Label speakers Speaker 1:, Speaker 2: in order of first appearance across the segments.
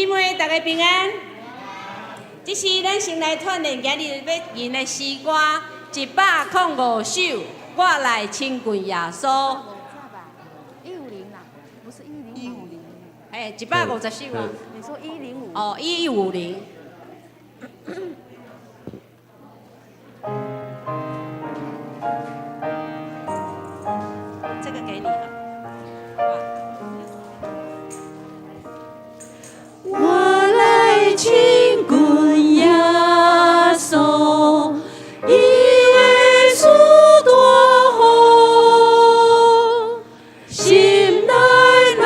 Speaker 1: 姊妹，大家平安。這是咱先來串聯今日欲吟的詩歌105首，我來親近耶穌。
Speaker 2: 150啦，不是105。
Speaker 1: 150。哎，150首啊。
Speaker 2: 你說105。
Speaker 1: 哦，150。這個給你啊。
Speaker 3: 我來親近耶穌，伊的慈大好，心內若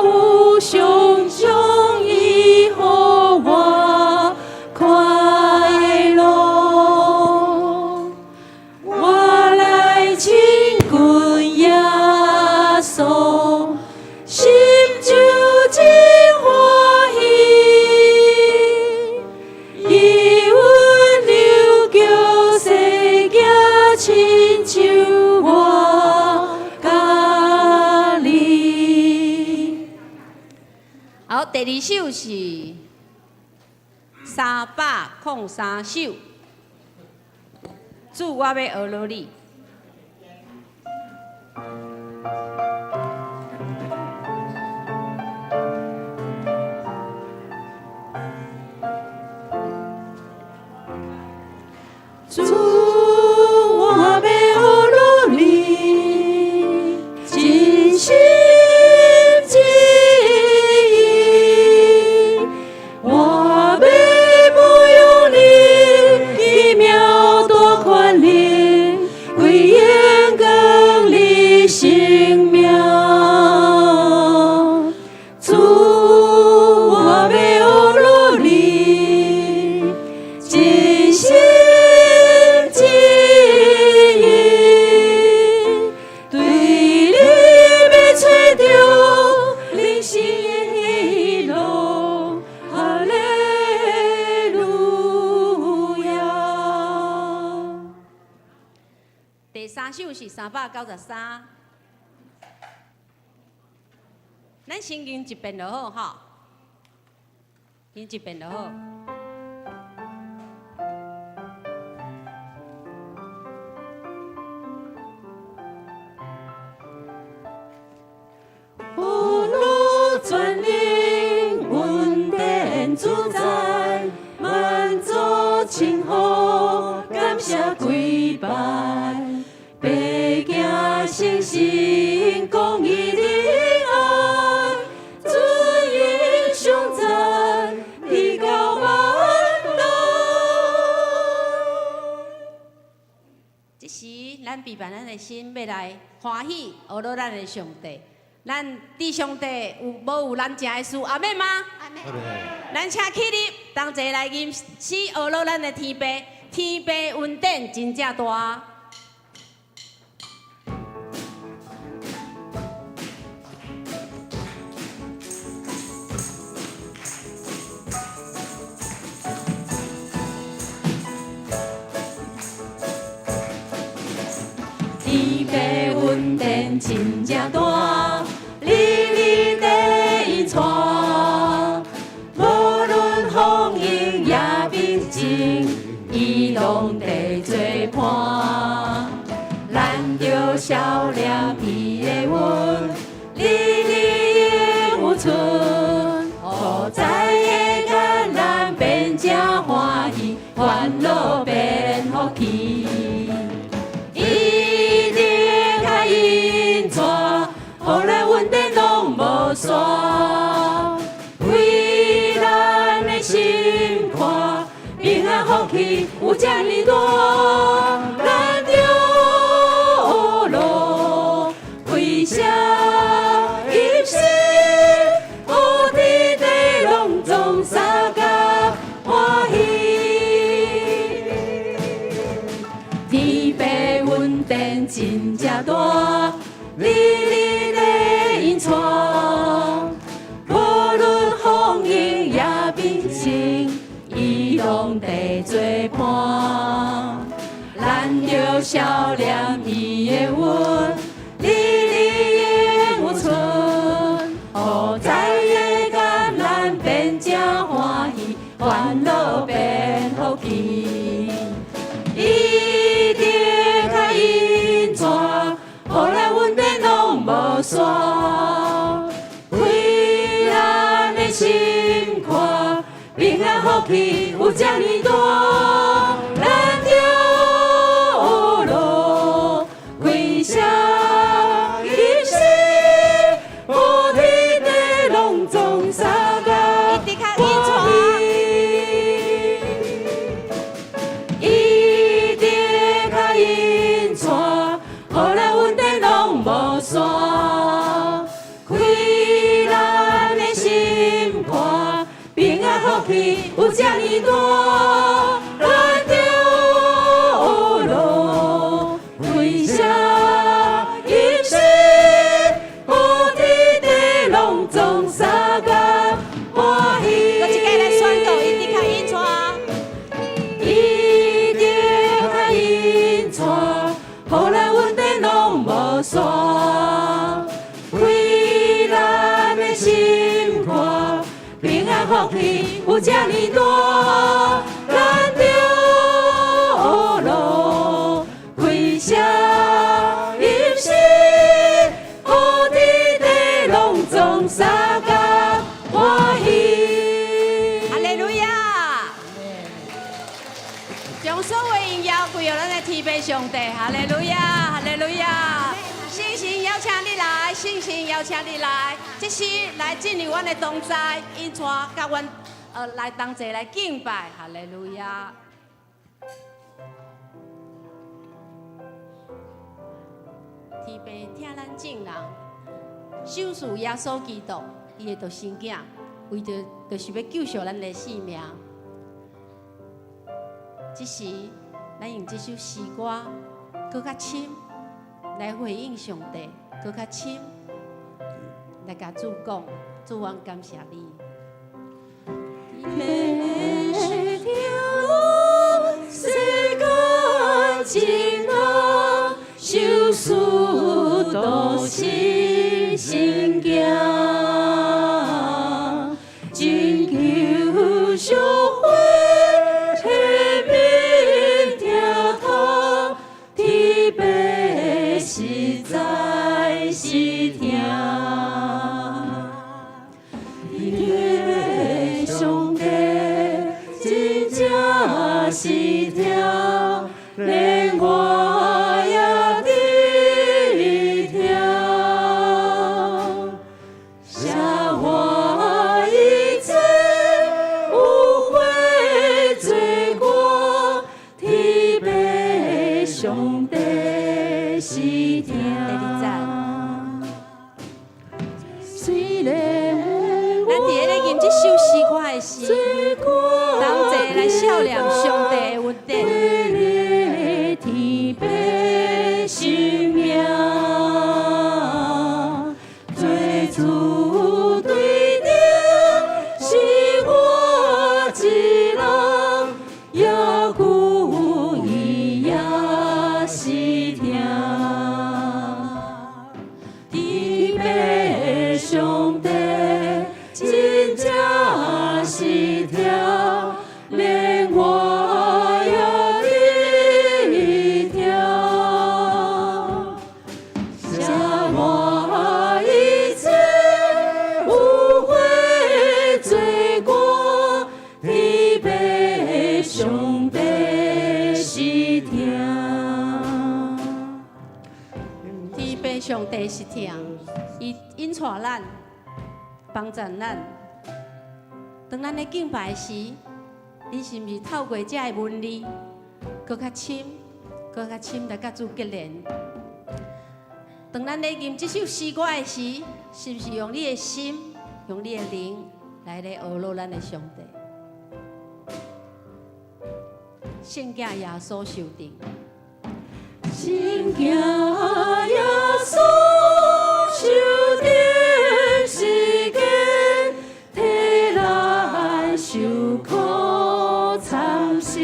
Speaker 3: 有想像，伊予我快樂。我來親近耶穌，心就真歡喜。伊溫柔叫世行，親像我佮你。
Speaker 1: 好，第二首是303首，主，我欲學落你。
Speaker 3: 主，我欲學落你，真心真意，我欲慕容你奇妙大權能，歸榮光你聖名。主，我欲學落你，真心真意，對你欲揣著人生的喜樂，哈利路亞。
Speaker 1: 第三首是393，咱先吟一遍就好吼，吟一遍就好。
Speaker 3: 福祿全能，恩典自在，萬族稱呼，感謝跪拜，白行誠實，公義仁愛，尊榮頌讚，直到萬代。
Speaker 1: 這時，咱備辦咱的心，欲來歡喜學落咱的上帝。咱佇上帝有無有難成的事？阿們嗎？
Speaker 2: 阿們。
Speaker 1: 咱請起立，同齊來吟詩學落咱的天父，天父恩典真正大。
Speaker 3: 天父恩典真正大，日日在引帶，無論風雨也平靜，伊攏佇做伴。咱著笑臉伊的恩，日日永有存，予知的艱難變成歡喜，煩惱變福氣。伊日較引帶，予咱恩典攏無煞，為咱的心肝，平安福氣有遮爾大，咱著學落開聲吟詩，予天地攏總相佮歡喜。天父恩典真正大，日日在引帶，無論風雨也平靜，伊攏佇做伴。咱著笑臉伊的恩，日日永有存，予知的艱難變成煩惱變福氣。伊的跤引帶，予咱恩典攏無煞，開咱的心肝，平安福氣有遮爾大，咱著學路，開聲吟詩，呼天地攏總相共
Speaker 1: 伊的跤引帶。
Speaker 3: 伊的跤引帶，予咱恩典攏無煞，開咱的心肝，平安福氣有遮爾大，咱著學路，開聲吟詩，呼天地攏總相共歡喜。
Speaker 1: 閣一擺來宣告，伊的跤引帶。
Speaker 3: 伊的跤引帶，予咱恩典攏無煞，開咱的心肝，平安福氣有遮爾大，咱著學路，開聲吟詩，呼天地攏總相共歡喜。
Speaker 1: 哈利路亞！將所有榮耀歸予咱的天父上帝。哈利路亞，哈利路亞！聖神邀請你來，聖神邀請你來，這時來進入阮的同在，引帶佮阮來同齊來敬拜。哈利路亞！天父疼咱眾人，賞賜耶穌基督，伊的獨生囝，為著就是欲救贖咱的性命。這時，咱用這首詩歌，閣較深來回應上帝，閣較深來共主講，主，阮感謝你。
Speaker 3: 天是條路，世間真好，修士獨身聖行，真求相會，下面聽土，天父實在是疼。天父上帝真正是疼，連我也佇疼。赦我一切污穢罪過，天父上帝是疼。
Speaker 1: 第二節，
Speaker 3: 雖然
Speaker 1: 咱佇咧吟這首詩歌的時，同齊來數念上帝的恩典。
Speaker 3: 天父生命，做主對頂是我一人，猶舊伊也是疼。天父上帝真正是疼，連我也佇疼。赦我一切污穢罪過，天父上帝是疼。
Speaker 1: 天父上帝是疼，伊引帶咱，幫助咱。當咱咧敬拜時，你是毋是透過這个文字，閣較深、閣較深來佮主結連？當咱咧吟這首詩歌的時，是毋是用你的心、用你的靈來咧呵咾咱的上帝？聖囝耶穌受釘，
Speaker 3: 聖囝耶穌受釘十架，替咱受苦慘死。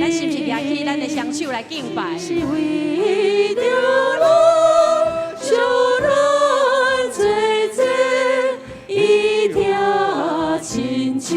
Speaker 1: 咱是毋是舉起咱的雙手來敬拜？
Speaker 3: 是為著咱贖咱罪債，伊疼親像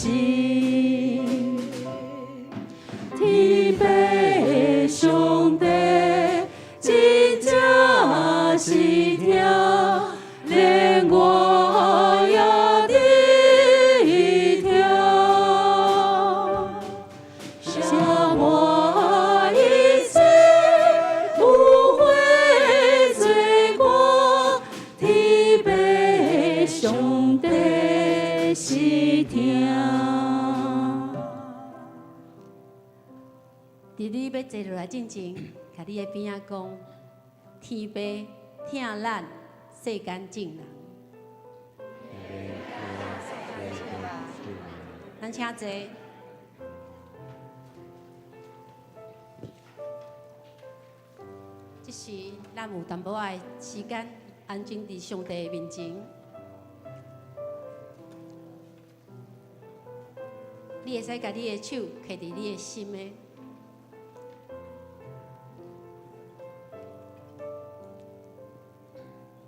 Speaker 3: 心。天父上帝真正是疼，連我也佇疼。寫我一切無悔罪過，天父上帝是疼。
Speaker 1: 佇你欲坐落來進前，共你的邊仔講，天父疼咱世間眾人。咱請坐。這時，咱有淡薄仔的時間，安靜佇上帝的面前。你會使共你的手揢佇你的心的。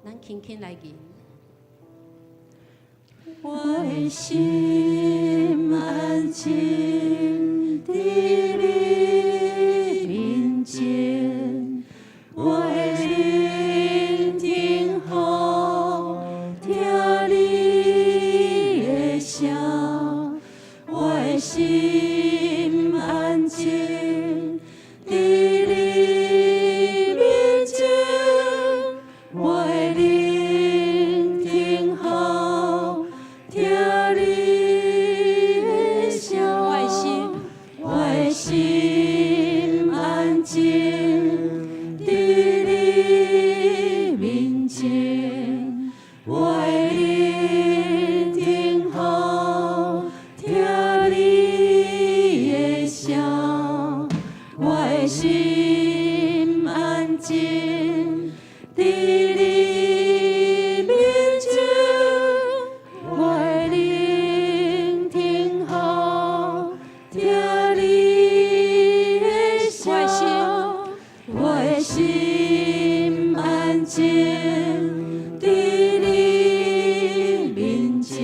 Speaker 1: 咱輕輕來吟。
Speaker 3: 我的心安靜佇你面前，我的靈聽候聽你的聲，我的心安靜佇你面前，我的靈聽候聽你的聲，
Speaker 1: 我的心，
Speaker 3: 我的心安靜佇你面前，我的靈聽候聽你的聲，我的心安靜佇你面前，我的靈聽候聽你的聲，我的心安靜佇你面前，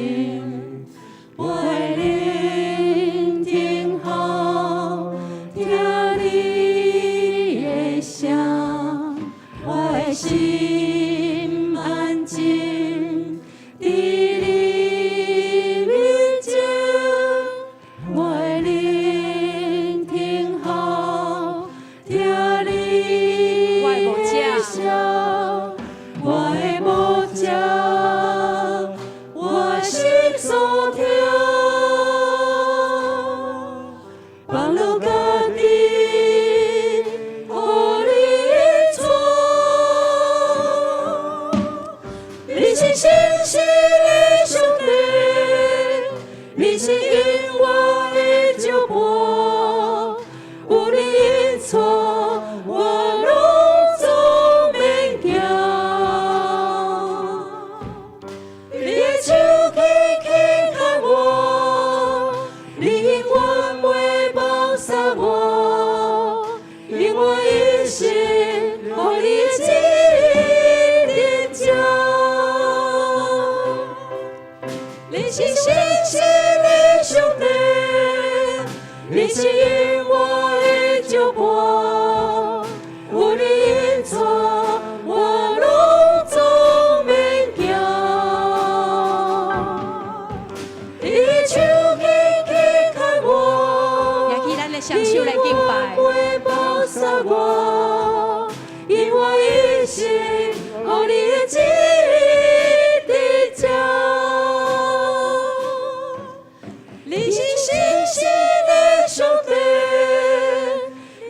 Speaker 3: 我的靈聽候聽你的聲，我的心安靜佇你面前，我的靈聽候聽你
Speaker 1: 我的牧者
Speaker 3: 的聲，我的牧者，我心所疼，放落家己，予你帶。你是信實的上帝，你是永遠的石伴，有你引帶，我攏總免驚。你的手輕輕牽我，你永遠袂放捨我，用我一生予你旨意得著。你是信實的上帝，你是永遠的石伴，有你引帶，我攏總免驚。你的手輕輕牽我，
Speaker 1: 舉起咱的雙手來敬拜。
Speaker 3: 你永遠袂放捨我，用我一生予你的旨意得著。你是信實的上帝，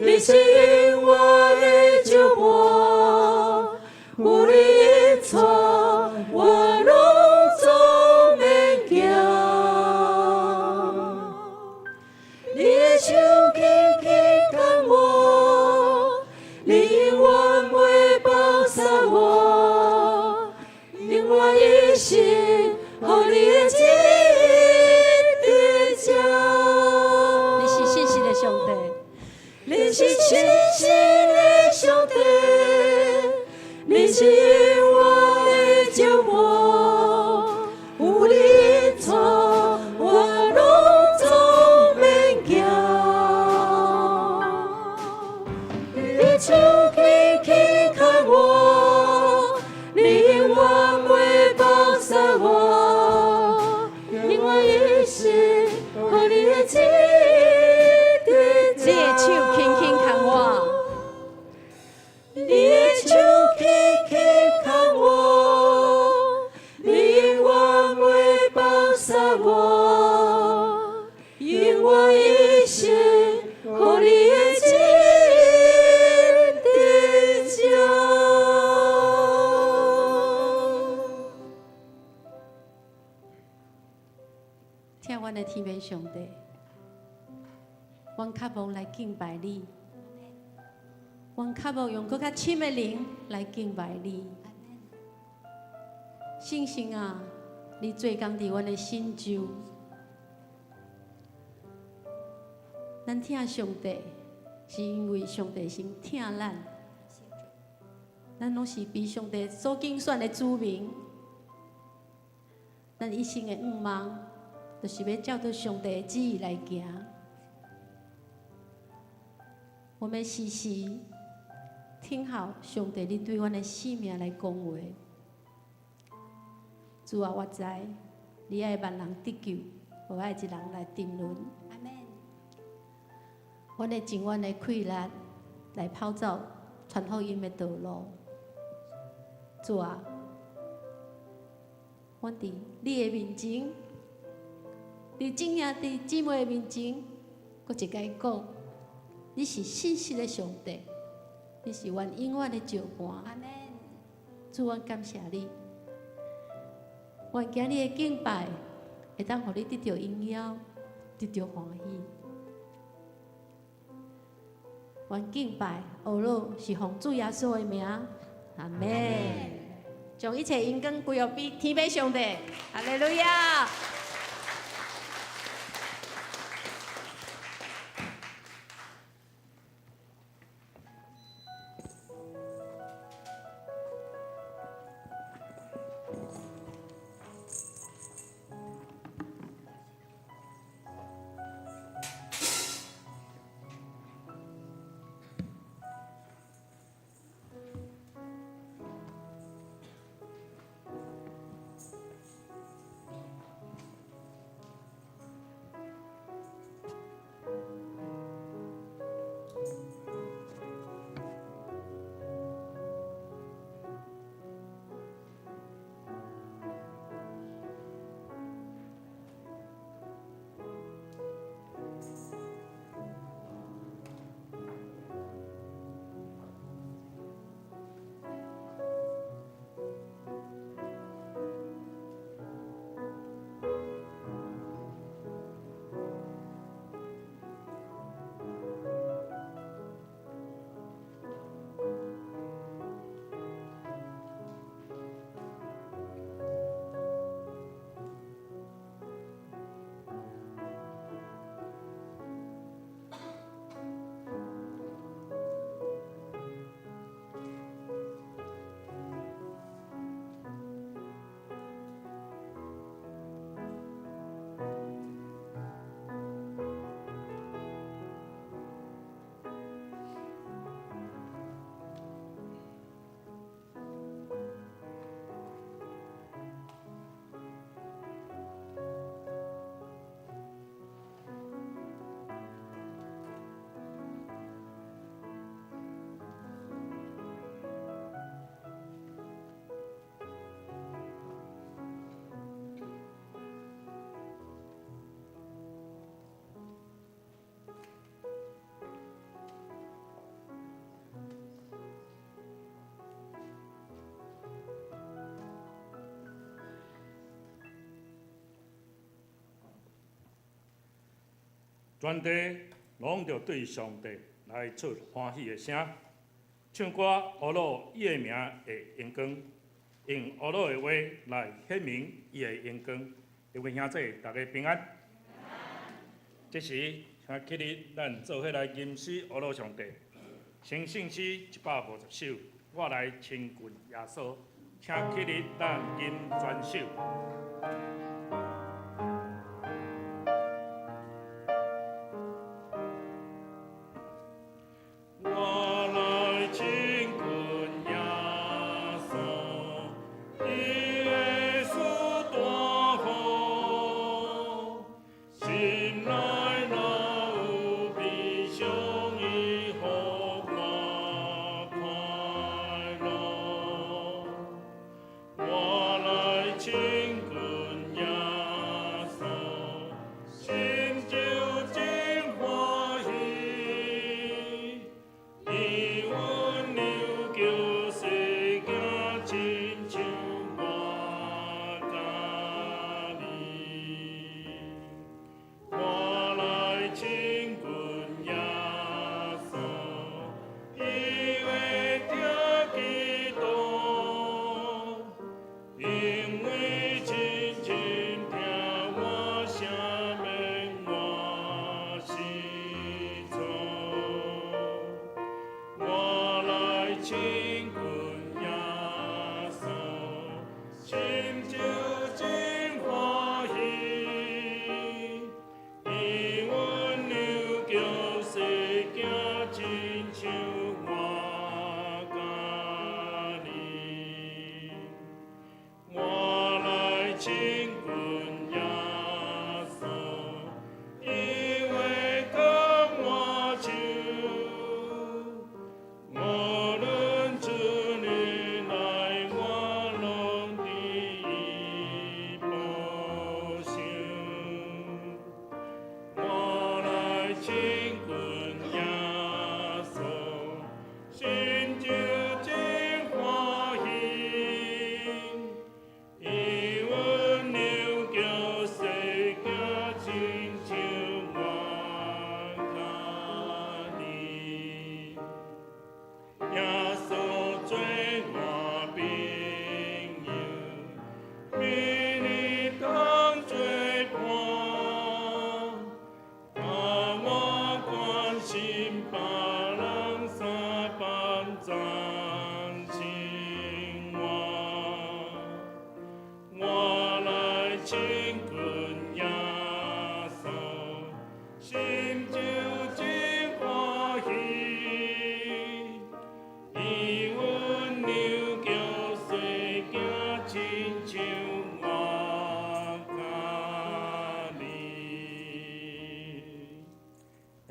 Speaker 3: 你是永遠的石伴，有你引帶，我攏總免驚。你的手輕輕牽我，你永遠袂放捨我，用我一生予你的旨意得著。旨佇
Speaker 1: 你的手輕輕牽我，
Speaker 3: 你的手輕輕牽我，你永遠袂放捨我，永遠一生予你的旨意佇這。
Speaker 1: 疼阮的天父上帝，阮渴望來敬拜你，阮渴望用閣較深的靈來敬拜你。聖神啊，你做工佇阮的心中，咱疼上帝，是因為上帝先疼咱。咱攏是被上帝所揀選的子民，咱一生的願望，就是欲照著上帝的旨意來行。我們時時聽候上帝，你對阮的生命來講話。主啊，我知你愛萬人得救，無愛一人來沉淪。
Speaker 2: 阿門。
Speaker 1: 阮會盡阮的氣力來跑走傳福音的道路。主啊，阮佇你的面前，佇眾兄弟姊妹的面前，閣一擺講，你是信實的上帝，你是阮永遠的石磐。
Speaker 2: 阿門。
Speaker 1: 主，阮感謝你，願今日的敬拜會當予你得著榮耀，得著歡喜。阮敬拜，學樂是奉主耶穌的名，阿門。將一切榮光歸予彼天父上帝，哈利路亞。
Speaker 4: 全地攏著對上帝來出歡喜的聲，唱歌呵咾伊的名的榮光，用呵咾的話來顯明伊的榮光。各位兄弟，大家平安。這時，請起立，咱做伙來吟詩呵咾上帝。成聖詩150首，我來親近耶穌。請起立，咱吟全首。我來親近耶穌，伊的事大好，心內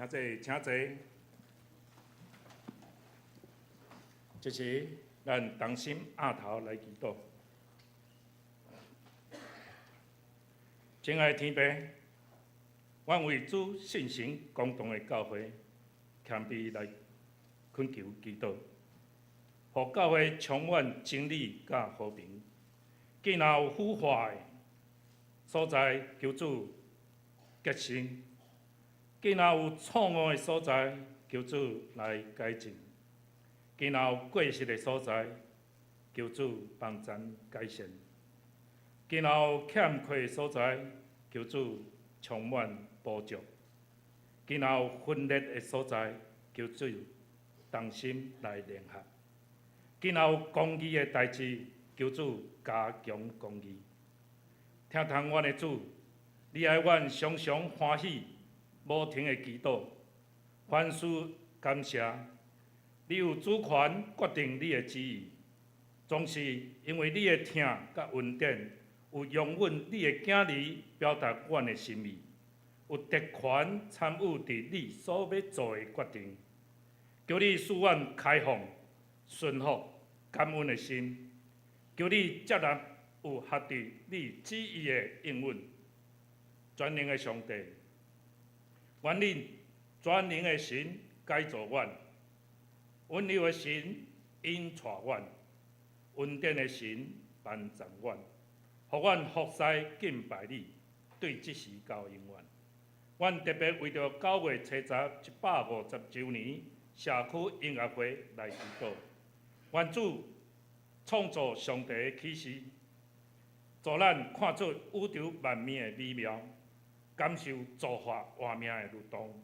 Speaker 4: 兄弟，請坐。這時，咱同心徛頭來祈禱。親愛的天父，阮為主聖神感動的教會謙卑來懇求祈禱，予教會充滿真理佮和平。見若有腐化的所在，求主潔淨；見若有錯誤的所在，求主來改正；見若有過失的所在，求主幫贊改善；見若有欠缺的所在，求主充滿補足；見若有分裂的所在，求主同心來聯合；見若有公義的代誌，求主加強公義。疼痛阮的主，你愛阮常常歡喜，無停的祈禱，凡事感謝。你有主權決定你的旨意，總是因為你的疼佮恩典，有容允你的囝兒表達阮的心意，有特權參與佇你所欲做的決定。求你賜阮開放、順服、感恩的心，求你接納有合佇你旨意的應允。全能的上帝，願你全能的神改造阮，溫柔的神引帶阮，恩典的神幫助阮，予阮服侍敬拜你，對這時到永遠。阮特別為著9月70150週年社區音樂會來祈禱，願主創造上帝的啟示，助咱看出宇宙萬物的美妙，感受造化活命的律動，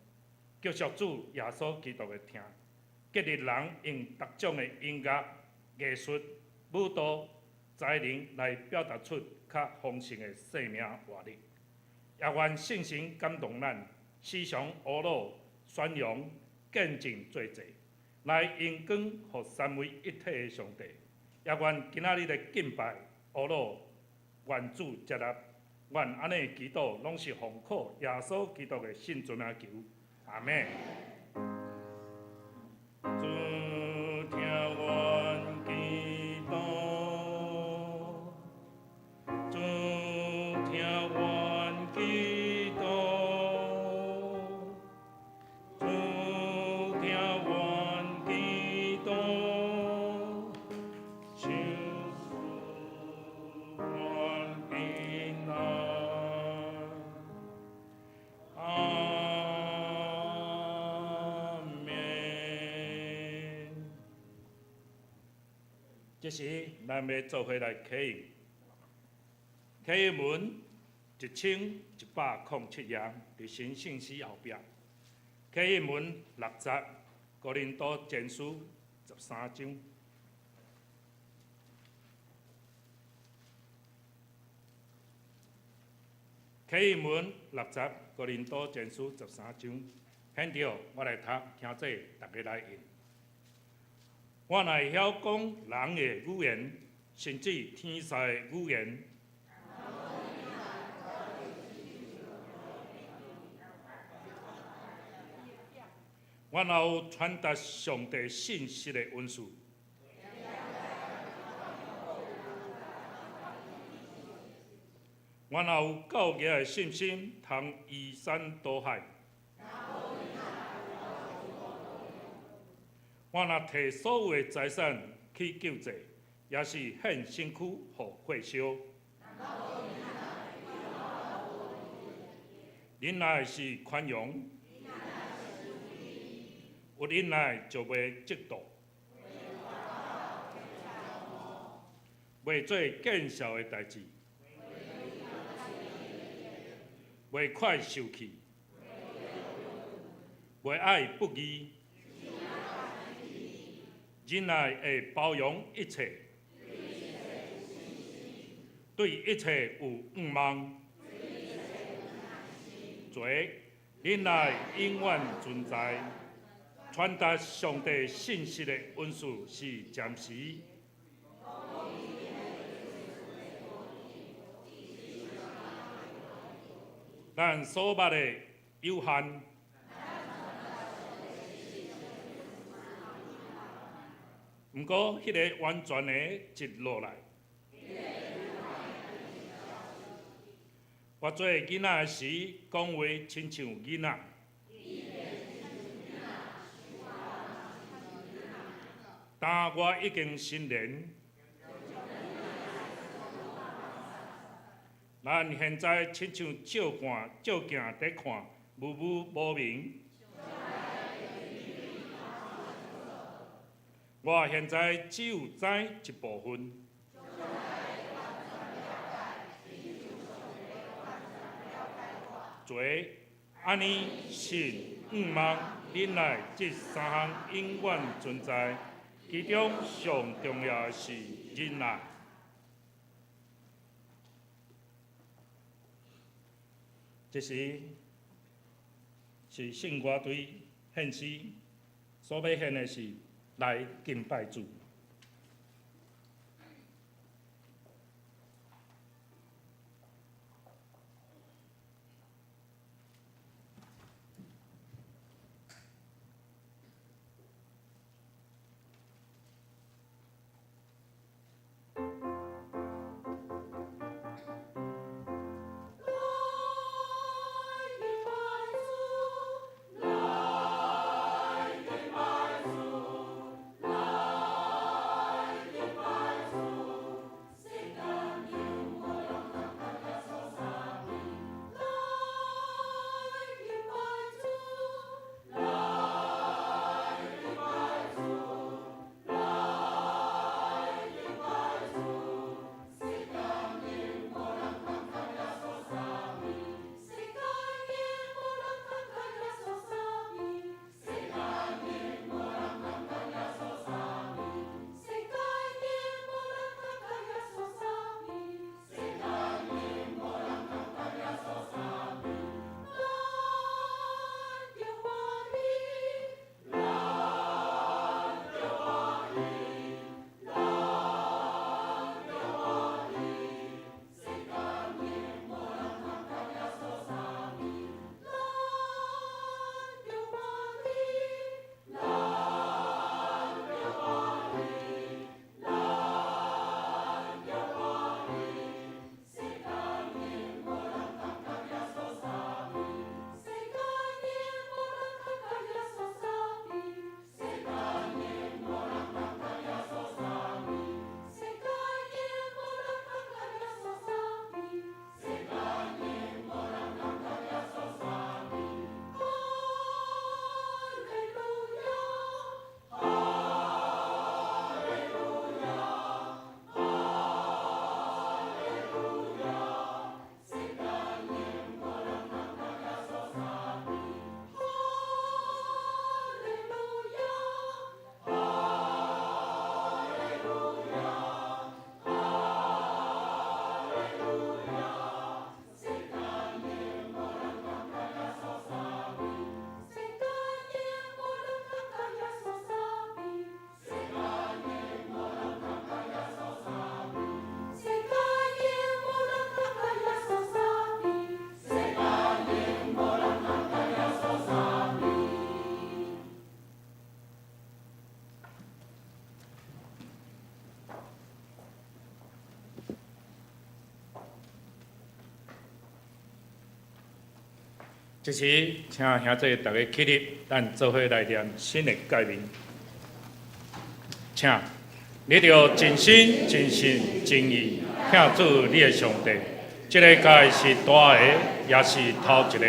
Speaker 4: 求贖主耶穌基督的疼，激勵人用各種的音樂、藝術、舞蹈、才能來表達出較豐盛的生命活力。也願聖神感動咱，時常呵咾宣揚見證做祭，來榮光予三位一體的上帝。也願今仔日的敬拜呵咾，願主接納。阮按呢祈禱，攏是奉靠耶穌基督的聖尊名求，阿們。主聽阮祈禱，主聽阮祈禱，主聽阮祈禱，求賜阮平安。阿們。這時，咱欲做伙來啟用，啟用文1107頁，佇新聖詩後壁。啟用文60，哥林多前書13章。啟用文60，哥林多前書13章。現在我來讀，請這逐家來應。我若會曉講人的語言，甚至天使的語言，我若有傳達上帝信息的恩賜，我若有夠額的信心，通移山倒海，我若提所有的財產去救濟，也是獻身軀予火燒。忍耐是寬容，有忍耐就袂嫉妒，袂做見笑的代誌，袂快受氣，袂愛不義。忍耐會包容一切，對一切有向望。做忍耐永遠存在，傳達上帝信息的恩賜是暫時。咱所捌的有限，毋過，彼个完全的一落來，我做囡仔的時，講話親像囡仔。但我已經成年，咱現在親像照看照鏡佇看，模糊無明。我現在只有知一部分。做按呢信、向望、忍耐這三項永遠存在，其中上重要的是忍耐。這時是聖歌隊獻詩，所欲獻的是來敬拜主。這時，請兄弟逐家起立，咱做伙來念新的誡命。請，你著盡心、盡性、盡意疼主你的上帝。這个誡是大个，也是頭一个。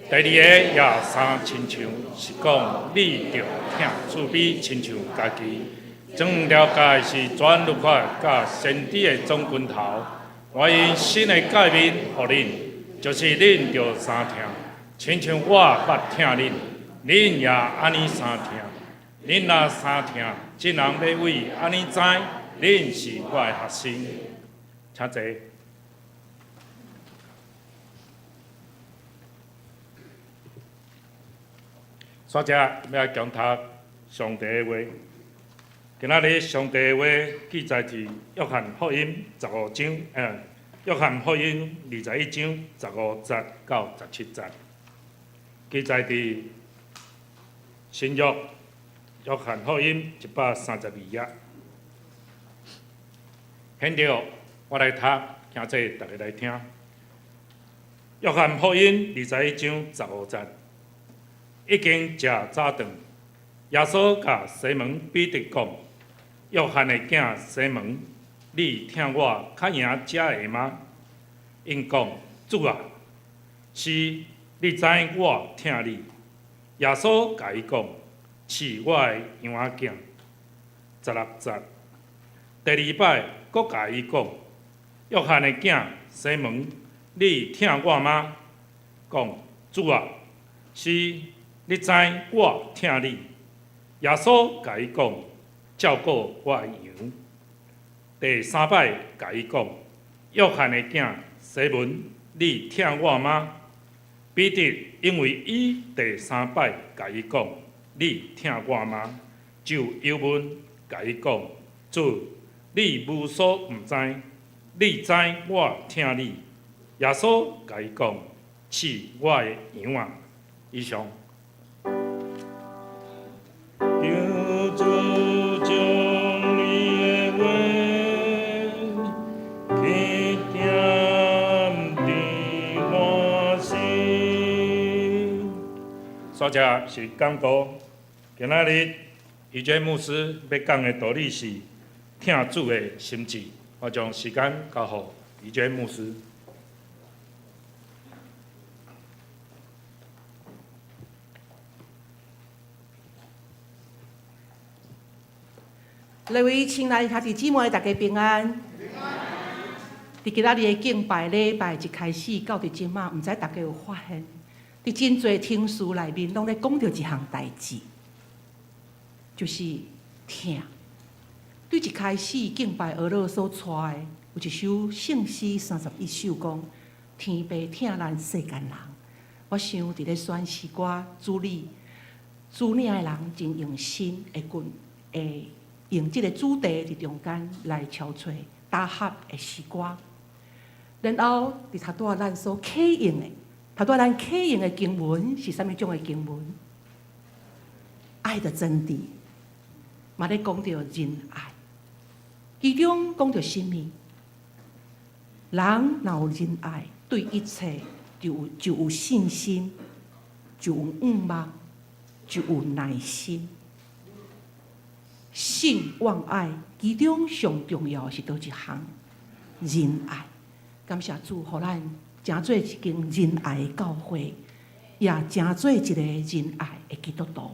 Speaker 4: 第二个也相親像，是講你著疼厝邊親像家己。整條誡是全律法佮先知的總拳頭。我用新的誡命予恁，就是恁著相疼。親像我捌疼恁，恁也按呢相疼。恁若相疼，眾人欲為按呢知，恁是我的學生。請坐。煞只欲來講讀上帝的話。今仔日上帝的話記載佇約翰福音十五章，約翰福音21章15節到17節，記載佇新約約翰福音132頁。現在我來讀，請這逐家來聽。約翰福音21章15節，已經食早頓，耶穌共西門彼得講：約翰的囝西門，你疼我較贏這个嗎？𪜶講：主啊，是，你知我疼你。耶穌共伊講：飼我的羊仔囝。16節，第二擺閣共伊講：約翰的囝西門，你疼我嗎？講：主啊，是，你知我疼你。耶穌共伊講：照顧我的羊。第三擺共伊講：約翰的囝西門，你疼我嗎？彼得因為伊第三擺共伊講：你疼我嗎？就憂悶共伊講：主，你無所毋知，你知我疼你。耶穌共伊講：飼我的羊仔。以上。求主將你的話去點佇我心。煞來是講道，今仔日伊這牧師欲講的道理是疼主的心志。我將時間交予伊這牧師。
Speaker 5: 各位親愛兄弟姊妹，大家平安。佇今仔日的敬拜禮拜一開始到佇這馬，毋知大家有發現，佇真濟聽書內面，攏咧講著一項代誌，就是疼。對一開始敬拜俄勒所帶的，有一首聖詩31首講，天父疼咱世間人。我想佇咧選詩歌主理主領的人真用心，會跟會用這个主題佇中間來敲揣搭合的詩歌。然後佇頭拄仔咱所啟用的，頭拄仔咱啟用的經文是啥物種的經文？愛的真諦，嘛咧講著仁愛，其中講著啥物？人若有仁愛，對一切就有信心，就有盼望，就有耐心。信望愛，其中上重要的是佗一項？仁愛。感謝主，予咱成做一間仁愛的教會，也成做一個仁愛的基督徒。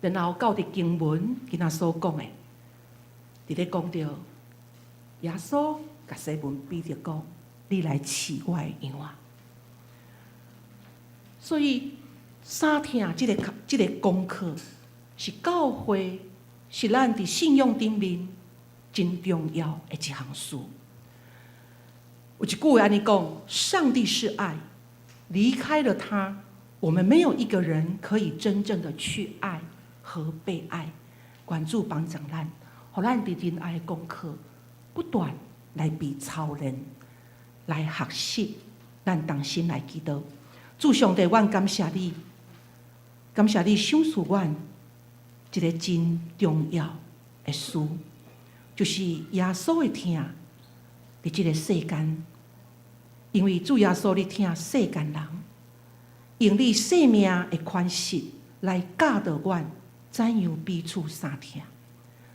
Speaker 5: 然後到佇經文今仔所講的，佇咧講著耶穌共西門彼得講：你來飼我的羊仔。所以三疼這个功課是教會，是咱佇信仰頂面真重要的一項事。有一句話按呢講：上帝是愛，離開了他，我們沒有一個人可以真正的去愛和被愛。願主幫助咱，予咱佇仁愛的功課不斷來被操練，來學習。咱同心來祈禱，主上帝，阮感謝你，感謝你賞賜阮一個真重要的事，就是耶穌的疼佇這个世間。因為主耶穌你疼世間人，用你生命的權勢來教導阮怎樣彼此相疼，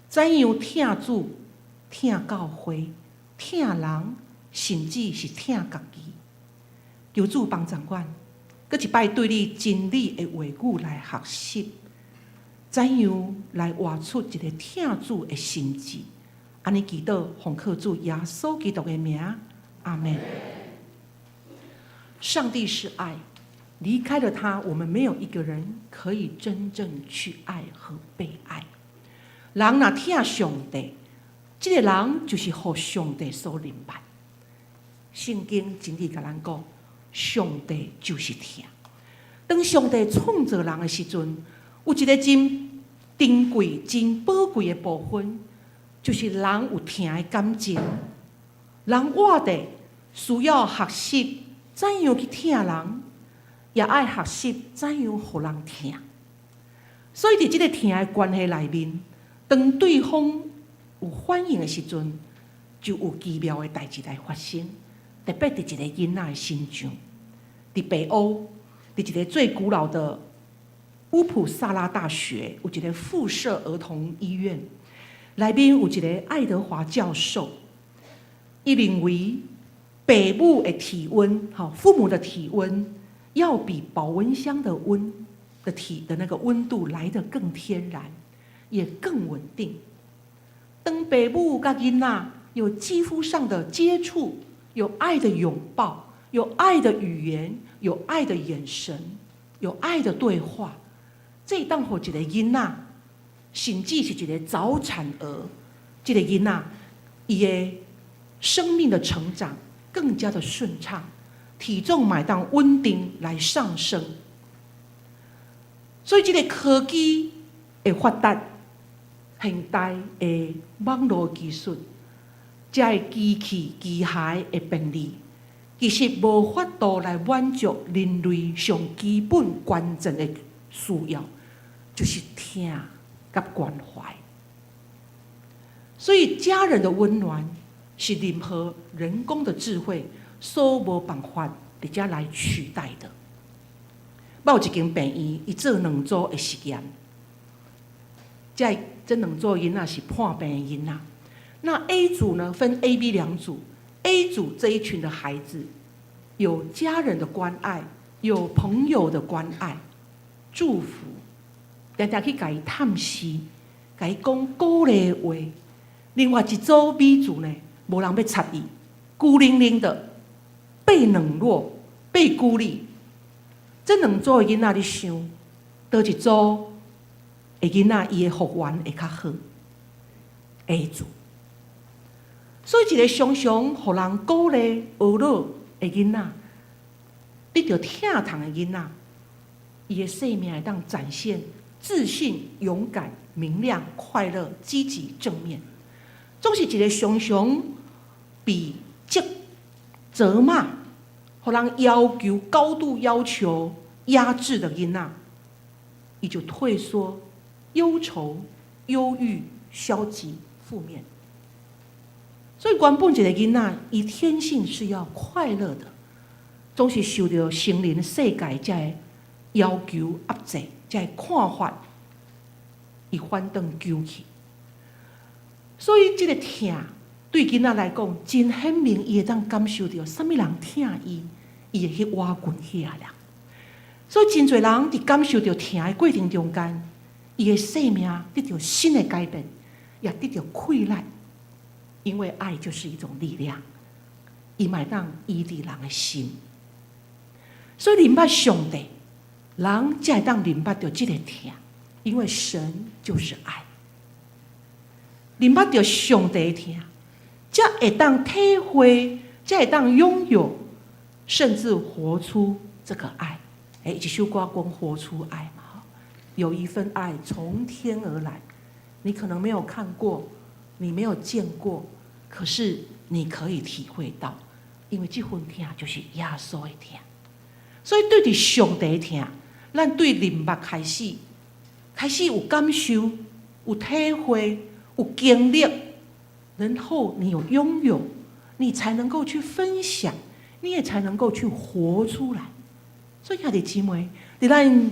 Speaker 5: 怎樣疼主、疼教會、疼人，甚至是疼家己。求主幫助阮，閣一擺對你真理的話語來學習，怎樣來活出一個疼主的心志。按呢祈禱，奉靠主耶穌基督的名，阿門。上帝是愛，離開了他，我們沒有一個人可以真正去愛和被愛。人若疼上帝，這個人就是予上帝所憐憫。聖經真理共咱講，上帝就是疼。當上帝創造人的時陣，有一個真珍貴、真寶貴的部分，就是人有疼的感情。人活著需要學習怎樣去疼人，也愛學習怎樣予人疼。所以佇這个疼的關係內面，當對方有反應的時陣，就有奇妙的代誌來發生。特別佇一个囡仔的身上，佇北歐，佇一个最古老的烏普薩拉大學，有一个附設兒童醫院，內面有一个愛德華教授，伊認為爸母的體溫，吼，父母的體溫要比保溫箱的溫的體的那個溫度來得更天然，也更穩定。當爸母佮囡仔有肌膚上的接觸，有愛的擁抱，有愛的語言，有愛的眼神，有愛的對話，這會當予一個囡仔，甚至是一個早產兒，這個囡仔，伊的生命的成長更加的順暢，體重嘛會當穩定來上升。所以，這个科技的發達，現代的網路技術，這个機器機械的便利，其實無法度來滿足人類上基本關鍵的需要，就是疼佮關懷。所以，家人的溫暖是任何人工的智慧所無辦法直接來取代的。我有一間病院，伊做兩組的實驗，這兩組囡仔是破病的囡仔。那 A 組呢，分 A、B 兩組。A 組這一群的孩子，有家人的關愛，有朋友的關愛、祝福，定定去共伊探視，共伊講鼓勵話。另外一組 B 組呢，無人欲插伊，孤零零的，被冷落、被孤立。這兩組的囡仔，你想，佗一組的囡仔，伊的復原會較好？A 組。所以，一个常常予人鼓勵、呵咾的囡仔，得著疼痛的囡仔，伊的生命會當展現自信、勇敢、明亮、快樂、積極、正面。總是一个常常被責責罵、予人要求、高度要求、壓制的囡仔，伊就退縮、憂愁、憂鬱、消極、負面。所以，原本一个囡仔，伊天性是要快樂的，總是受著成人世界這个要求壓制、這個看法，伊反轉糾去。所以，這个疼對囡仔來講，真顯明，伊會當感受著啥物人疼伊，伊會去倚近彼个人。所以，真濟人佇感受著疼的過程中間，伊的生命得著新的改變，也得著氣力。因為愛就是一種力量，伊嘛會當醫治人的心。所以，認捌上帝，人才會當認捌著這个疼，因為神就是愛。認捌著上帝的疼，才會當體會，才會當擁有，甚至活出這個愛。欸，一首歌講活出愛嘛，有一份愛從天而來，你可能沒有看過，你沒有見過，可是你可以體會到，因為這份疼就是耶穌的疼。所以對著上帝的疼，咱對認捌開始，開始有感受、有體會、有經歷，然後你有擁有，你才能夠去分享，你也才能夠去活出來。所以兄弟姊妹，佇咱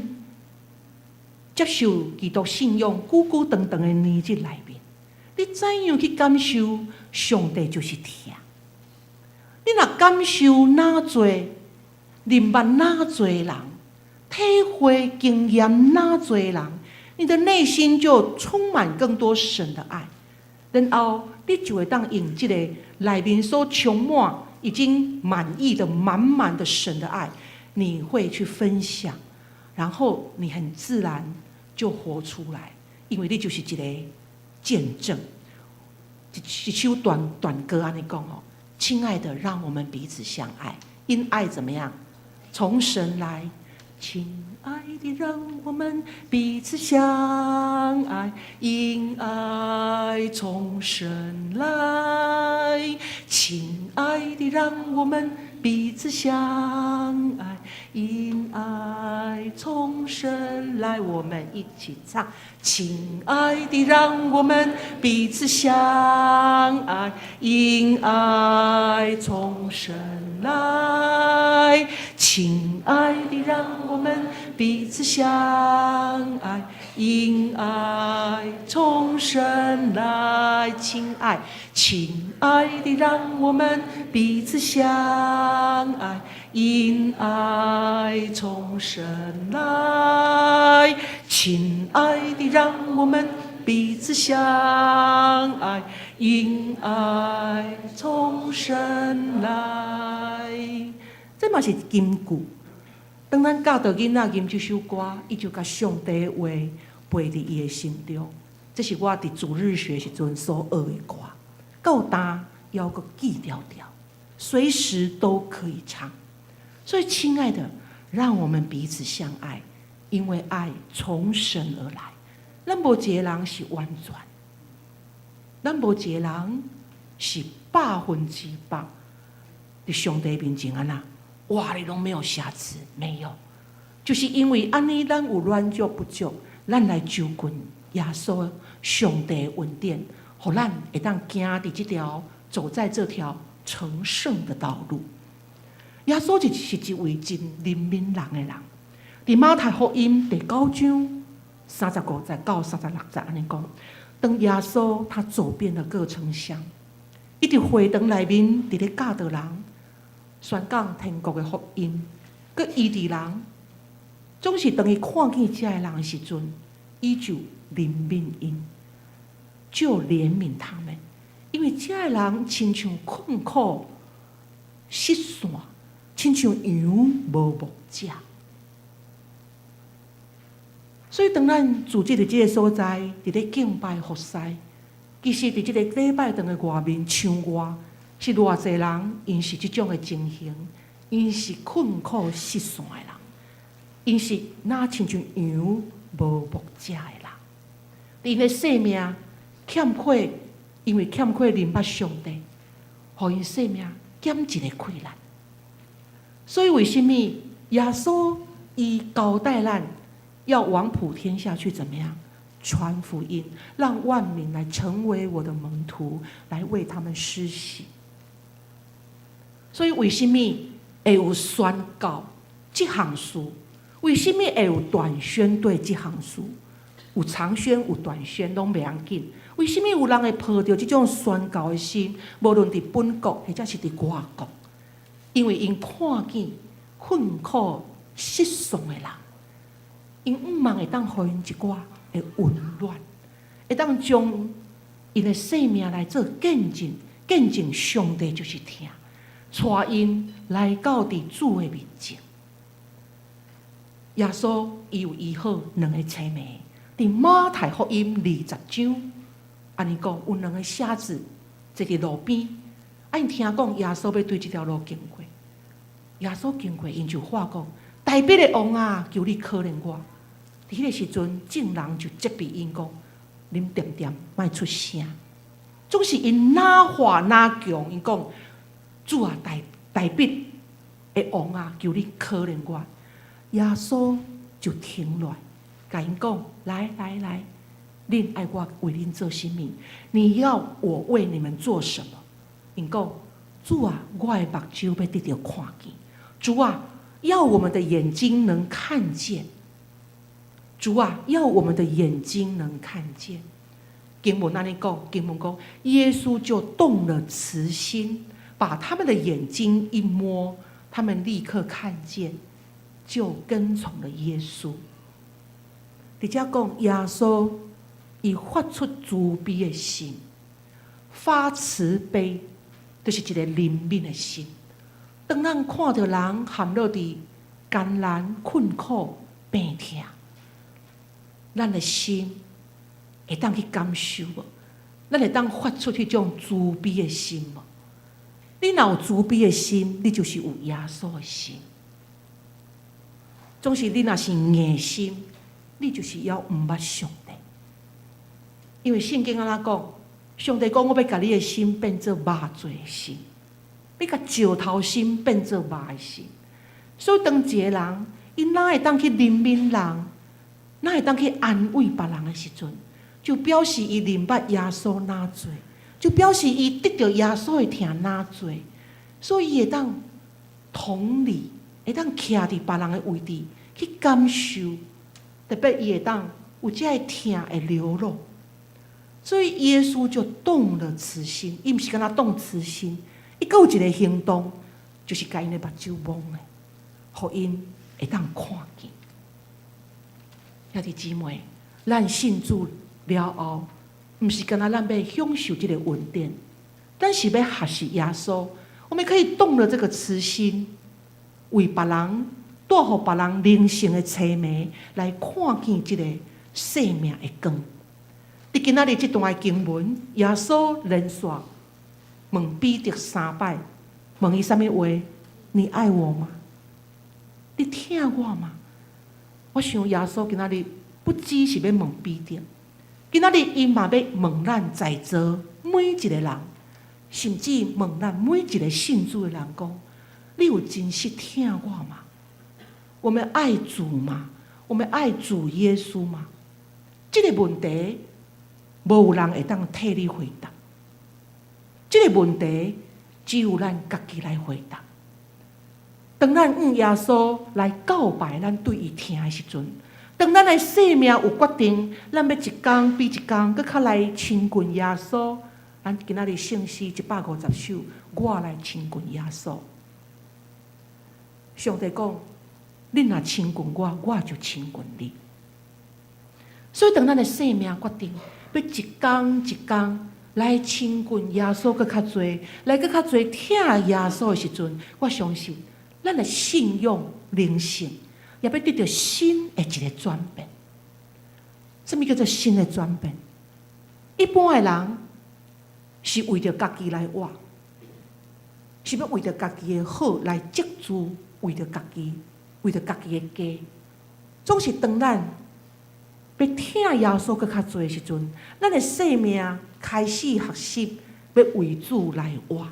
Speaker 5: 接受基督信仰久久長長的年日內面，你怎樣去感受上帝就是疼？你若感受哪濟，認捌哪濟人，體會經驗哪濟人，你的內心就充滿更多神的愛，然後你就會當用這個內面所充滿、已經滿意的滿滿的神的愛，你會去分享，然後你很自然就活出來，因為你就是一個見證。一首短短歌按呢講哦，親愛的，讓我們彼此相愛，因愛怎麼樣？從神來。親愛的，讓我們彼此相愛，因愛從神來。親愛的，讓我們彼此相愛，因愛從神來。我們一起唱，親愛的，讓我們彼此相愛，因愛從神來。親愛的，讓我們彼此相愛，因愛從神來。親愛，親愛的，讓我們彼此相愛，因愛從神來。親愛的，讓我們彼此相愛，因愛從神來。這嘛是金句。當咱教導囡仔吟這首歌，伊就共上帝的話背佇伊的心中。這是我佇主日學時陣所學的歌，到今猶閣記牢牢，隨時都可以唱。所以，親愛的，讓我們彼此相愛，因為愛從神而來。咱無一個人是完全，咱無一個人是100%佇上帝面前按怎？哇，你攏沒有瑕疵，沒有，就是因為按呢，咱有軟弱不足，咱來就近耶穌上帝的恩典，予咱會當行佇這條走在這條成聖的道路。耶穌就是一位真憐憫人的人。佇馬太福音第九章35節到36節按呢講，當耶穌他走遍了各城鄉，伊佇會堂內面佇咧教導人，宣講天國的福音，閣醫治人。總是當伊看見這个人的時陣，伊就憐憫𪜶，就憐憫他們，因為這个人親像困苦失散，親像羊無牧者。所以當咱聚集佇這個所在，佇咧敬拜服侍，其實佇這個禮拜堂的外面牆外，是偌濟人，𪜶是這種的情形，𪜶是困苦失散的人，𪜶是若親像羊無牧者的人，𪜶的生命欠缺，因為欠缺認捌上帝，予𪜶生命減一个氣力。所以為啥物耶穌伊交代咱要往普天下去，怎麼樣傳福音，讓萬民來成為我的門徒，來為他們施洗。所以為啥物會有宣教這項事？為啥物會有短宣隊這項事？有長宣有短宣，攏袂要緊。為啥物有人會抱著這種宣教的心？無論佇本國或者是佇外國，因為𪜶看見困苦失喪的人，𪜶向望會當予𪜶一寡的溫暖，會當將𪜶的生命來做見證，見證上帝就是疼，帶𪜶來到佇主的面前。耶穌伊有醫好兩个青盲，佇馬太福音20章，按呢講，有兩个瞎子坐佇路邊，啊，𪜶聽講耶穌欲對這條路經過，耶穌經過，𪜶就喊講：大衛的王啊，求你可憐我！佇彼个時陣，眾人就責備𪜶講：恁恬恬莫出聲。總是𪜶若喊若強，𪜶講：主啊，大衛的王啊，求你可憐我！耶穌就停落來，共𪜶講：來來來，恁愛我為恁做啥物？你要我為你們做什麼？𪜶講：主啊，我的目睭欲得著看見。主啊，要我們的眼睛能看見。主啊，要我們的眼睛能看見。經文按呢講，經文講，耶穌就動了慈心，把他們的眼睛一摸，他們立刻看見，就跟從了耶穌。佇遮講，耶穌伊發出慈悲的心，發慈悲，就是一個憐憫的心。當咱看著人陷落佇艱難、困苦、病痛，咱的心會當去感受無？咱會當發出彼種慈悲的心無？你若有慈悲的心，你就是有耶穌的心。總是你若是硬心，你就是猶毋捌上帝。因為聖經按怎講？上帝講我欲共你的心變做肉做的心。欲共石頭心變做肉的心。所以當一个人，伊哪會當去憐憫人，哪會當去安慰別人的時陣，就表示伊認捌耶穌哪濟，就表示伊得著耶穌的疼哪濟，所以伊會當同理，會當徛佇別人的位置去感受，特別伊會當有這个疼會流露。所以耶穌就動了慈心，伊毋是干焦動慈心，伊閣有一个行動，就是共𪜶的目睭摸的，予𪜶會當看見。兄弟姊妹，咱信主了後，毋是干焦咱欲享受這个恩典，咱是欲學習耶穌。我們可以動了這個慈心，為別人帶予別人靈性的清明，來看見這個生命的光。佇今仔日這段的經文，耶穌連續問彼得三擺，問伊啥物話？你愛我嗎？你疼我嗎？我想耶穌今仔日不只是欲問彼得，今仔日伊嘛欲問咱在座每一個人，甚至問咱每一個信主的人講：你有真實疼我嗎？我們愛主嗎？我們愛主耶穌嗎？這個問題，無有人會當替你回答。這個問題只有咱家己來回答。當咱向耶穌來告白，咱對伊疼的時陣，當咱的生命有決定，咱欲一工比一工閣較來親近耶穌。咱今仔日聖詩150首，我來親近耶穌。上帝講：你若親近我，我就親近你。所以，當咱的生命決定，欲一工一工來親近耶穌，閣較濟，來閣較濟疼耶穌的時陣，我相信咱的信仰靈性也欲得著新的一个轉變。啥物叫做新的轉變？一般的人是為著家己來活，是欲為著家己的好來積資，為著家己，為著家己的家，總是當咱欲疼耶穌閣較濟的時陣，咱的生命開始學習欲為主來活。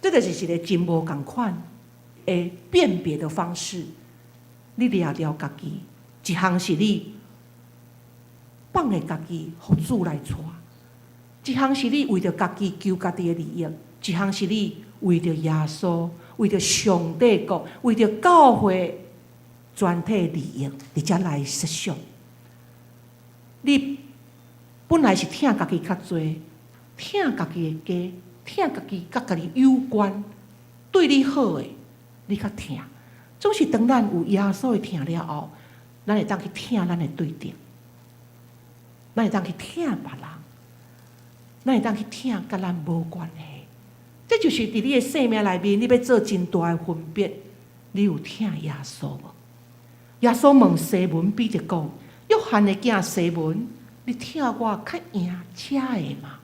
Speaker 5: 這就是一个真無仝款的辨別的方式。你掠牢家己，一項是你放下家己，予主來帶；一項是你為著家己求家己的利益；一項是你為著耶穌、為著上帝國、為著教會全體利益，佇遮來設想。你本來是疼家己較濟，疼家己的家，疼家己佮家己有關，對你好的，你較疼。總是當咱有耶穌的疼了後，咱會當去疼咱的對敵，咱會當去疼別人，咱會當去疼佮咱無關係。這就是佇你的生命內面，你欲做真大的分別。你有疼耶穌無？耶穌問西門彼得講：約翰的囝西門，你疼我較贏這个嗎？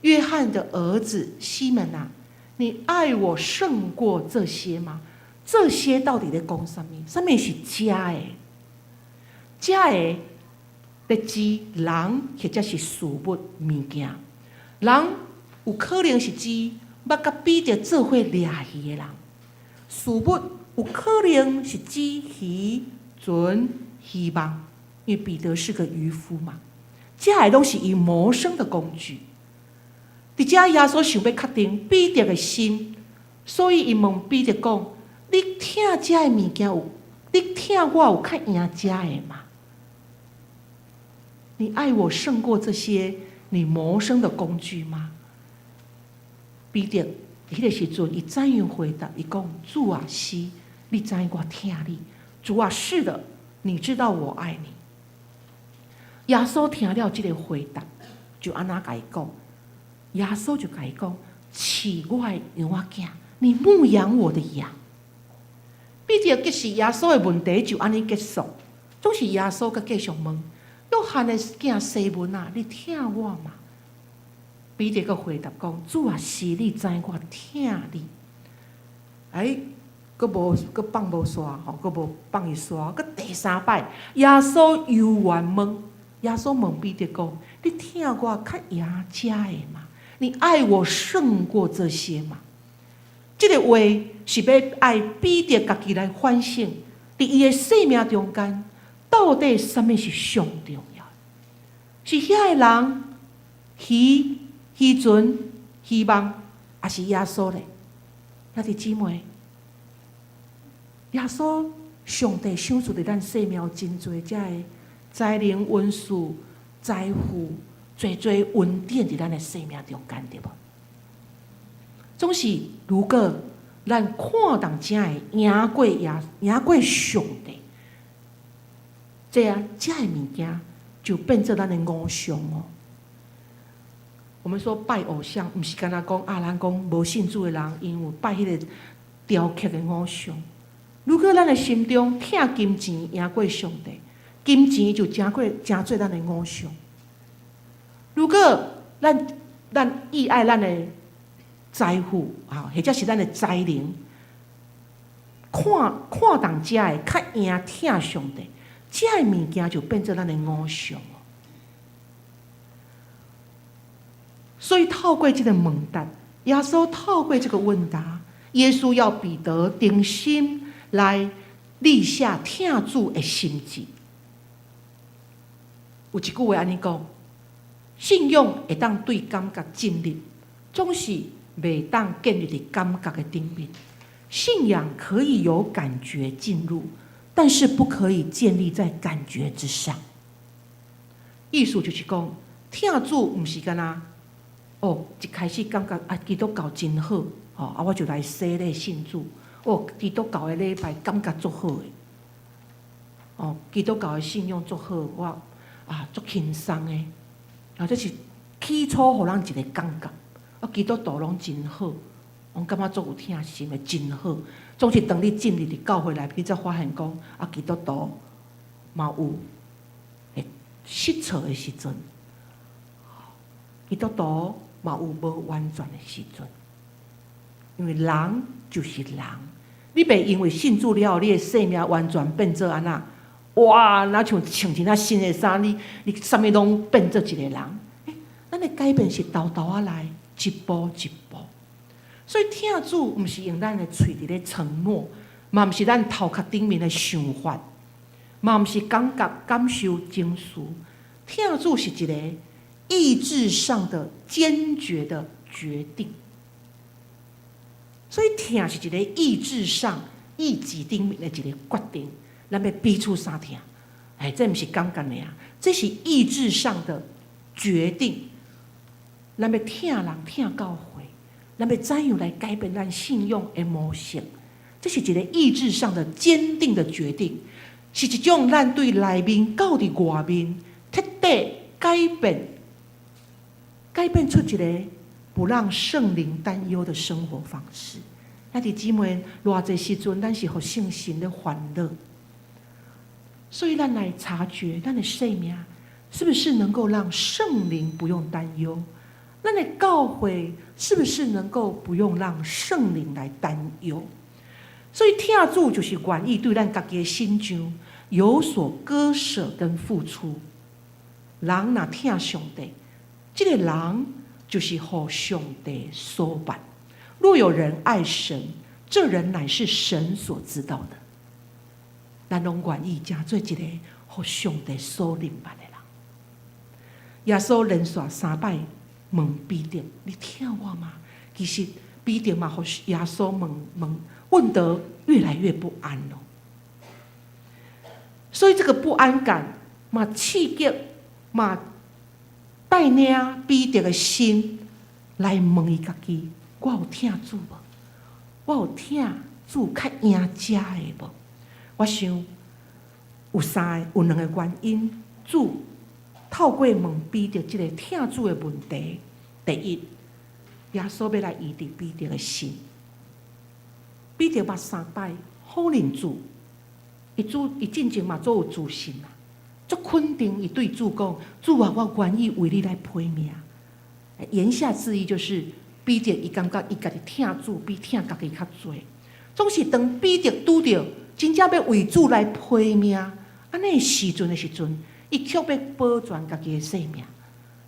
Speaker 5: 約翰的兒子西門啊，你愛我勝過這些嗎？這些到底咧講啥物？啥物是這个？這个咧指人或者是事物物件。人有可能是指捌佮彼得做伙掠魚的人，事物有可能是指魚船、漁網，因為彼得是個漁夫嘛。這个攏是伊謀生的工具。佇遮耶穌想欲確定彼得的心，所以伊問彼得講：你疼這个物件有？你疼我有較贏這个嗎？你愛我勝過這些你謀生的工具嗎？彼得彼個時陣，伊怎樣回答？伊講：主啊，是，你知我疼你。主啊，是的，你知道我愛你。耶穌聽了這个回答，就按怎共伊講？耶穌就共伊講：飼我的羊仔囝，你牧養我的羊。彼得結識耶穌的問題就按呢結束，總是耶穌閣繼續問：約翰的囝西門啊，你疼我嗎？彼得閣回答講：主啊，是，你知我疼你。哎，閣無閣放無煞吼，閣無放伊煞，閣第三擺，耶穌猶原問，耶穌問彼得講：你疼我較贏這个嗎？你愛我勝過這些嗎？這个話是欲愛彼得家己來反省，佇伊的生命中間，到底啥物是上重要？是遐个人、魚、漁船、希望，抑是耶穌咧？兄弟姊妹，耶穌上帝賞賜佇咱生命有真濟遮个才能、恩賜、財富，濟濟恩典佇咱的生命中間，對無？總是如果咱看重這个贏過耶，贏過上帝，這啊，這个物件就變做咱的偶像哦。我們說拜偶像，毋是干焦講啊，咱講無信主的人，𪜶有拜彼个雕刻的偶像。如果咱的心中疼金錢贏過上帝，金錢就成過成做咱的偶像。如果咱意愛咱的財富啊，或者是咱的才能，看看重這个較贏疼上帝，這个物件就變做咱的偶像哦。所以透過這个問答，耶穌透過這個問答，耶穌要彼得定心來立下疼主的心志。有一句話按呢講：信仰會當對感覺進入，總是袂當建立佇感覺的頂面。信仰可以有感覺進入，但是不可以建立在感覺之上。意思就是講，疼主毋是干焦哦，一開始感覺啊，基督教真好，吼啊，我就來洗禮信主。哦，基督教的禮拜感覺足好的，哦，基督教的信仰足好，我啊足輕鬆的，啊，這是起初予人一个感覺，啊，基督徒攏真好，我感覺足有疼心的，真好。總是當你進入佇教會內，你才發現講啊，基督徒嘛有會失錯的時陣，基督徒嘛有無完全的時陣，因為人就是人，你袂因為信主了後，你的生命完全變做按怎？哇，若像穿一件新的衫，你啥物攏變做一个人。欸，咱的改變是沓沓仔來，一步一步。所以疼主毋是用咱的喙佇咧承諾，嘛毋是咱頭殼頂面的想法，嘛毋是感覺感受情緒。疼主是一個意志上的堅決的決定。所以疼是一個意志上、意志頂面的一個決定，咱欲彼此相疼。哎，這毋是感覺爾，這是意志上的決定。咱欲疼人疼到會，咱欲怎樣來改變咱信仰的模式？這是一個意志上的堅定的決定，是一種咱對內面到佇外面徹底改變，改變出一個不讓聖靈擔憂的生活方式。兄弟姊妹，偌濟時陣，咱是予聖神咧煩惱，所以咱來察覺咱的生命是不是能夠讓聖靈不用擔憂？咱的教會是不是能夠不用讓聖靈來擔憂？所以疼主就是願意對咱家己的信仰有所割捨跟付出。人若疼上帝，這個人就是予上帝所捌。若有人愛神，這人乃是神所知道的。咱攏願意成做一個予上帝所認捌的人。耶穌連續三擺問彼得：“你疼我嗎？”其實彼得嘛，予耶穌問問問得越來越不安咯。所以這個不安感嘛，刺激嘛，帶領彼得的心來問伊家己：我有疼主無？我有疼主較贏這个無？我想有三個，有兩个原因。主透過問彼得這個疼主的問題，第一，耶穌欲來醫治彼得的心。彼得捌三擺否認主，伊主伊進前嘛足有自信啊，足肯定伊對主講：主啊，我願意為你來批命。言下之意就是，彼得伊感覺伊家己疼主比疼家己較濟。總是當彼得拄著真正欲為主來批命，按呢時陣的時陣，伊卻欲保全家己的性命，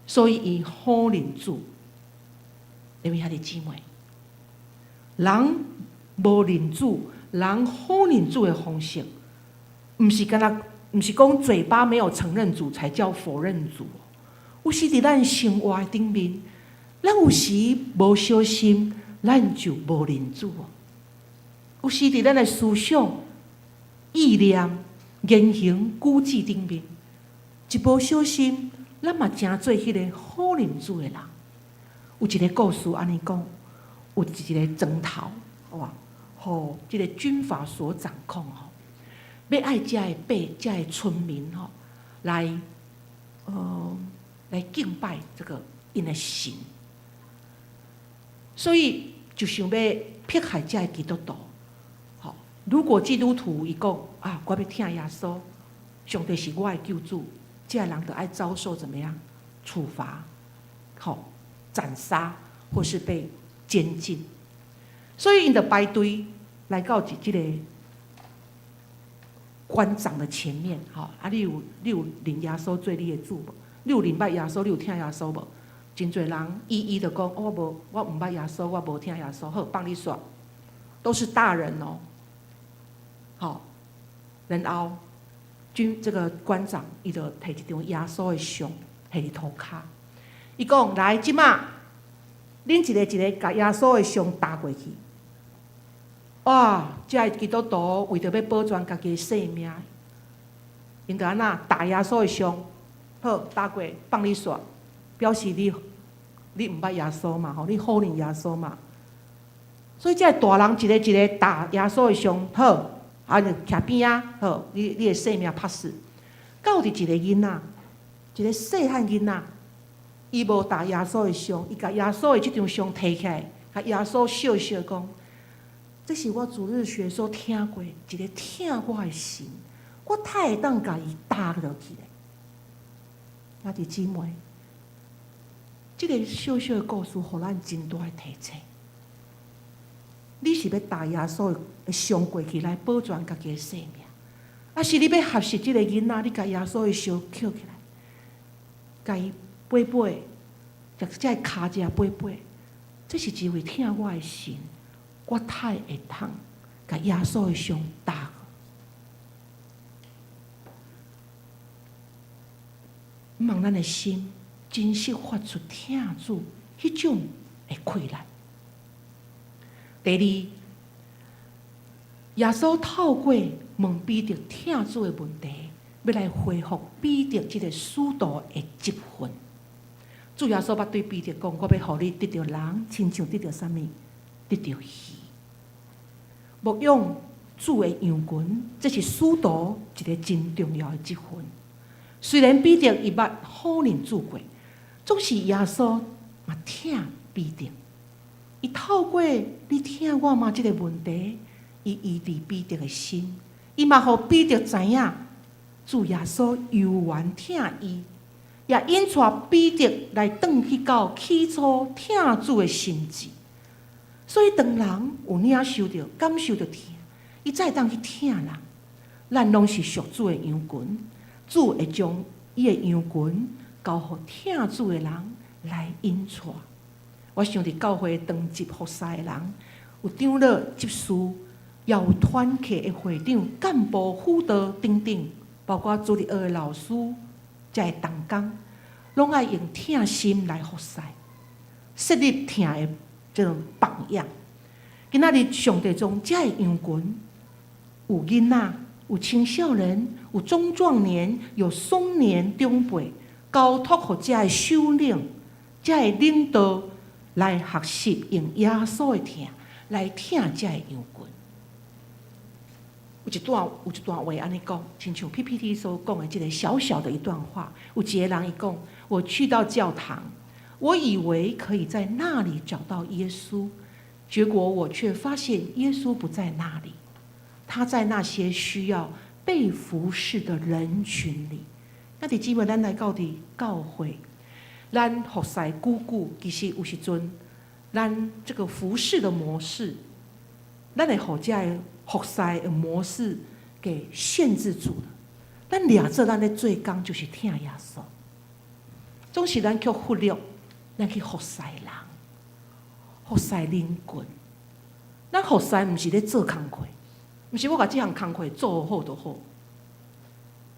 Speaker 5: 所以伊否認主。各位兄弟姊妹，人無認主，人否認主的方式，毋是干焦，毋是講嘴巴沒有承認主才叫否認主。有時佇咱生活的頂面，咱有時無小心，咱就無認主。有時佇咱的思想、意念、言行、舉止頂面，一無小心，咱嘛成做彼个否認主的人。有一个故事按呢講，有一个莊頭，哇，予這个軍閥所掌控吼，欲愛遮的百遮的村民吼，來敬拜這个𪜶的神，所以就想欲迫害遮的基督徒。吼，如果基督徒伊講啊，我欲疼耶穌，上帝是我的救主，這个人就愛遭受怎麼樣處罰？吼，斬殺或是被監禁。所以𪜶就排隊來到這個官長的前面，吼啊！你有認耶穌做你的主無？你有認捌耶穌？你有疼耶穌無？真濟人一一的講，我無，我毋捌耶穌，我無疼耶穌。好，放你煞，都是大人哦。好，然後軍這個官長，伊就提一張耶穌的像，佇塗跤。伊講來，這馬，恁一个一个共耶穌的像踏過去。哇！這个基督徒為著欲保全家己的性命，𪜶就按怎踏耶穌的像，好，踏過放你煞，表示你毋捌耶穌嘛，吼，你否認耶穌嘛。所以這个大人一个一个踏耶穌的像，好，啊，就徛邊仔，好，你的性命拍死。到佇一个囡仔，一个細漢囡仔，伊無踏耶穌的像，伊共耶穌的這張像提起來，共耶穌笑笑講：這是我主日學所聽過一个疼我的神，我太會當共伊踏落去咧。兄弟姊妹，這个小小的故事，予咱真大的提醒。你是欲踏耶穌的像過去來保全家己的性命，抑是你欲學習這个囡仔？你共耶穌的像抾起來，共伊掰掰，或者跤跡掰掰，這是一位疼我的神，我太會當共耶穌的像踏。望咱的心真實發出疼主彼種的氣力。第二，耶穌透過問彼得疼主的問題，欲來恢復彼得這个使徒的職分。主耶穌捌對彼得講：我欲予你得著人，親像得著啥物？得著魚。牧養主的羊群，這是使徒一个真重要的職分。雖然彼得伊捌否認主過，總是耶穌嘛疼彼得。伊透過你疼我嗎？這个問題，伊醫治彼得的心，伊嘛予彼得知影，主耶穌猶原疼伊，也引帶彼得來轉去到起初疼主的心志。所以當人有領受著、感受著疼，伊才會當去疼人。咱攏是屬主的羊群，主會將伊的羊群交予疼主的人來引帶。我想佇教會當值服侍的人，有長老、執事，也有團契的會長、幹部、輔導等等，包括主日學的老師，遮的同工，攏愛用疼心來服侍，設立疼的這種榜樣。今仔日上帝將遮的羊群，有囡仔，有青少年，有中壯年，有壯年長輩，交託予遮的首領、遮的領導來學習用耶穌的疼來疼遮的羊群。有一段話按呢講，親像 PPT 所講的這个小小的一段話。有一个人伊講：我去到教堂，我以為可以在那裡找到耶穌，結果我卻發現耶穌不在那裡，他在那些需要被服侍的人群裡。那佇姊妹，咱來到佇教會，咱服侍久久，其實有時陣，咱這個服侍的模式，咱會予這个服侍的模式給限制住了。咱掠做咱咧做工，就是疼耶穌。總是咱卻忽略，咱去服侍人。服侍人群。咱服侍毋是咧做工課，毋是我共這項工課做好就好。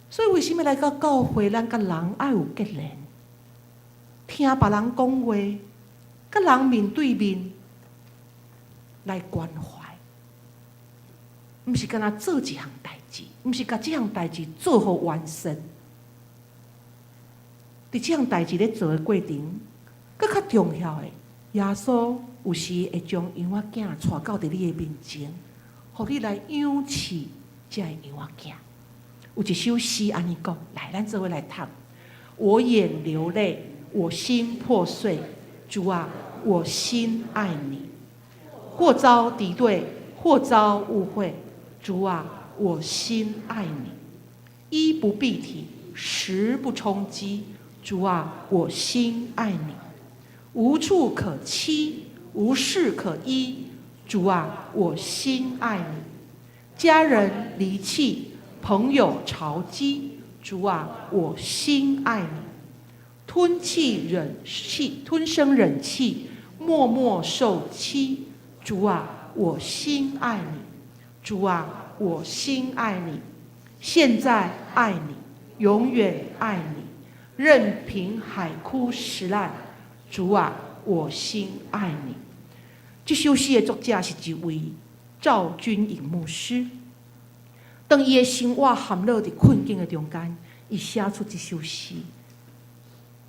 Speaker 5: 所以為啥物來到教會，咱佮人愛有結連，聽別人講話，佮人面對面來關懷，毋是干焦做一項代誌，毋是共這項代誌做予完善。佇這項代誌咧做的過程，閣較重要的，耶穌有時會將羊仔囝帶到佇你的面前，予你來養飼這个羊仔囝。有一首詩按呢講，來，咱做伙來讀。我眼流淚，我心破碎，主啊，我心愛你。或遭敵對，或遭誤會，主啊，我心愛你。衣不蔽體，食不充飢，主啊，我心愛你。無處可棲，無事可依，主啊，我心愛你。家人離棄，朋友嘲譏，主啊，我心愛你。吞氣忍氣，吞聲忍氣，默默受欺，主啊，我心愛你。主啊，我心愛你。現在愛你，永遠愛你，任憑海枯石爛。主啊，我心愛你。這首詩的作者是一位趙君穎牧師。當伊的生活陷落佇困境的中間，伊寫出這首詩，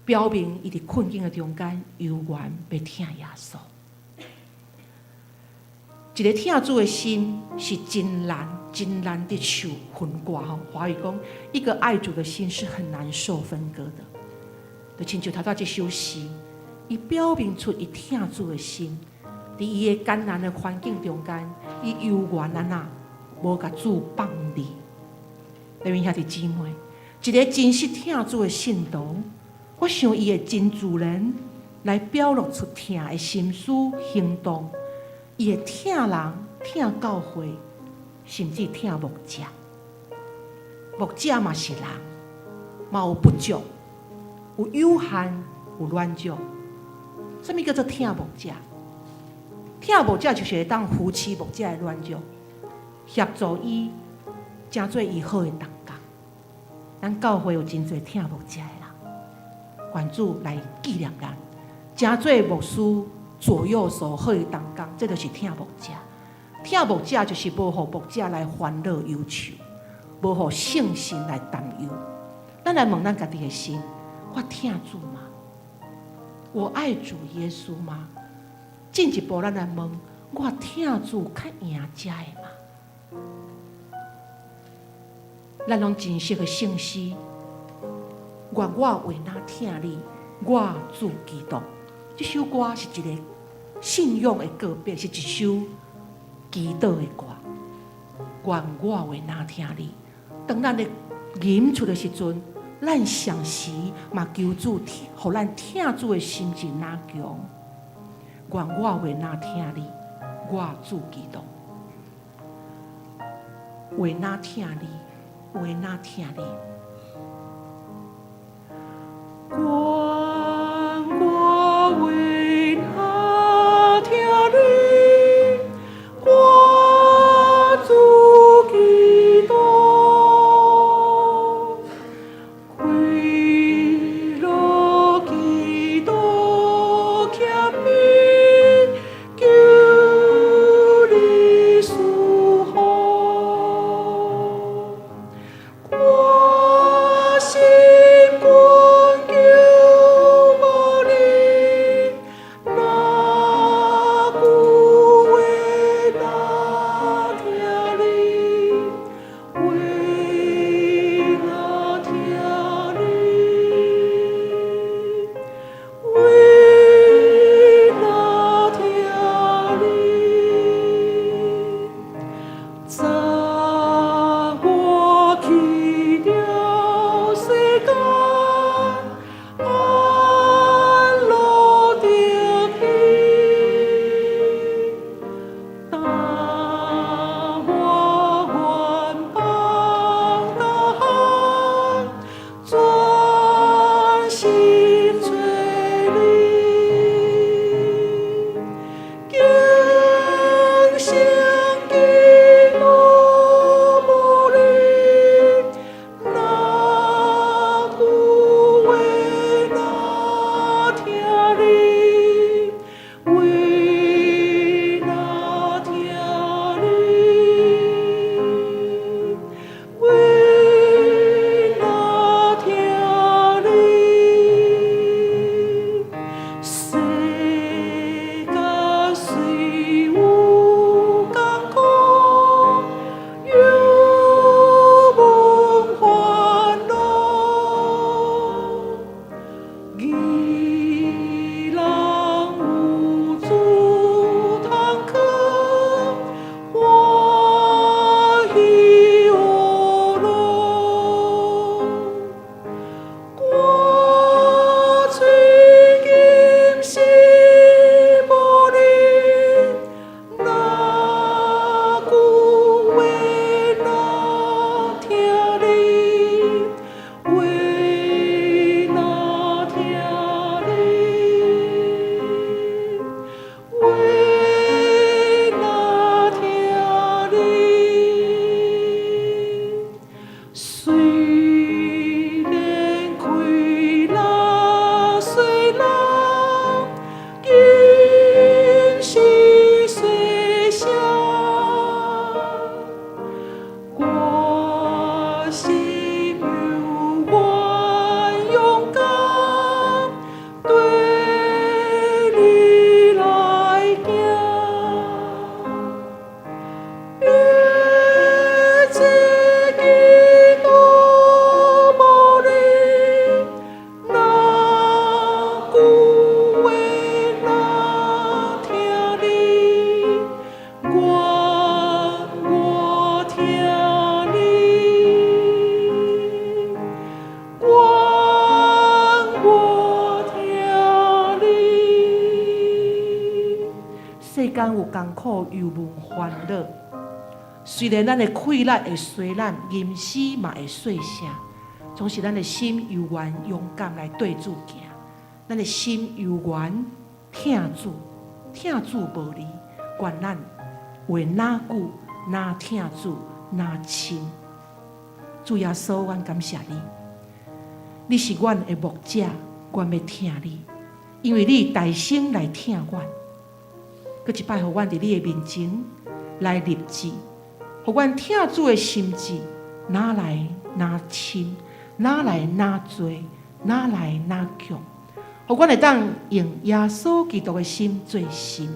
Speaker 5: 表明伊佇困境的中間猶原欲疼耶穌。一个疼主的心是真難、真難得受分割吼。華語講，一個愛主的心是很難受分割的。就親像頭拄這首詩，伊表明出伊疼主的心，佇伊的艱難的環境中間，伊猶原按怎無共主放離。各位兄弟姊妹，一个真實疼主的信徒，我想伊會真自然來表露出疼的心思行動。伊會疼人、疼教會，甚至疼牧者。牧者嘛是人，嘛有不足，有有限，有軟弱。啥物叫做疼牧者？疼牧者就是會當扶持牧者的軟弱，協助伊成做伊好的同工。咱教會有真濟疼牧者的人，願主來紀念咱，成做牧師左右手好的同工，這就是疼牧者。疼牧者就是無予牧者來煩惱憂愁，無予聖神來擔憂。咱來問咱家己的心：我疼主嗎？我愛主耶穌嗎？進一步，咱來問：我疼主較贏這的嗎？咱攏真熟的聖詩，願我為哪疼你，我主基督。這首歌是一个信仰的告白，是一首祈禱的歌。願我為哪疼你，當咱咧吟出的時陣，咱同時嘛求主，予咱疼主的心情若強。願我為哪疼你，我主基督。為哪疼你，為哪疼你。願我為哪疼你，我主基督，為了基督謙卑，求你賜福。我心困求咱有艱苦、憂悶、煩惱，雖然咱的氣力會衰懶，吟詩嘛會細聲，總是咱的心猶原勇敢來對主行，咱的心猶原疼主，疼主無離，願咱話若久，若疼主，若親。主耶穌，阮感謝你，你是阮的牧者，阮欲疼你，因為你代先來疼阮。閣一擺，予阮佇你的面前來立志，予阮疼主的心志，愈來愈深，愈來愈濟，愈來愈強，予阮會當用耶穌基督的心做心，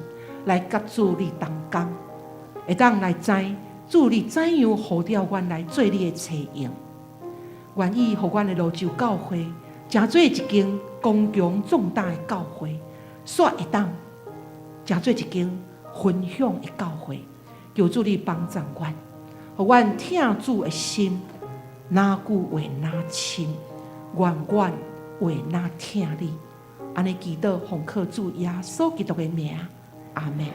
Speaker 5: 來佮主你同工，會當來知主你怎樣呼召阮來做你的冊用，願意予阮的蘆洲教會，成做一間剛強壯膽的教會，煞會當成做一間分享的教會。求主你幫助阮，予阮疼主的心，若久會若深，願阮會若疼你。按呢祈禱，奉靠主耶穌基督的名，阿們。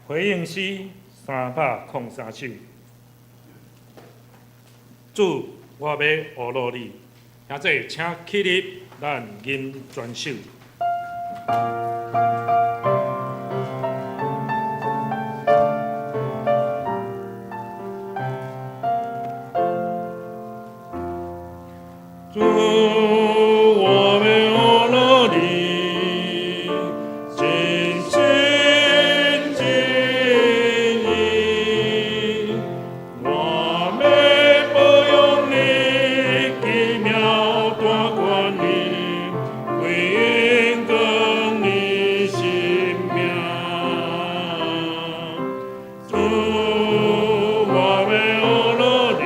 Speaker 4: 回應詩303首。主，我欲呵咾你，兄弟請起立，咱吟全首。主，我欲呵咾你，盡心盡意，我欲保養你奇妙大權能，歸榮光你聖名。主，我欲呵咾你，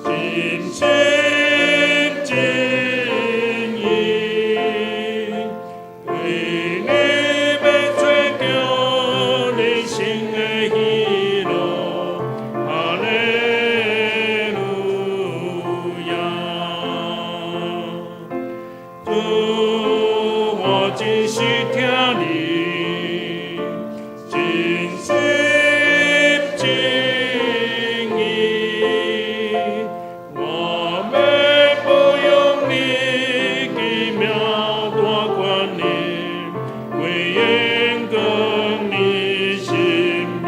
Speaker 4: 盡心盡意，對你欲追求人生的喜樂，哈利路亞。主，我真實疼你，盡心盡意，我欲保養你奇妙大權能，歸榮光你聖名。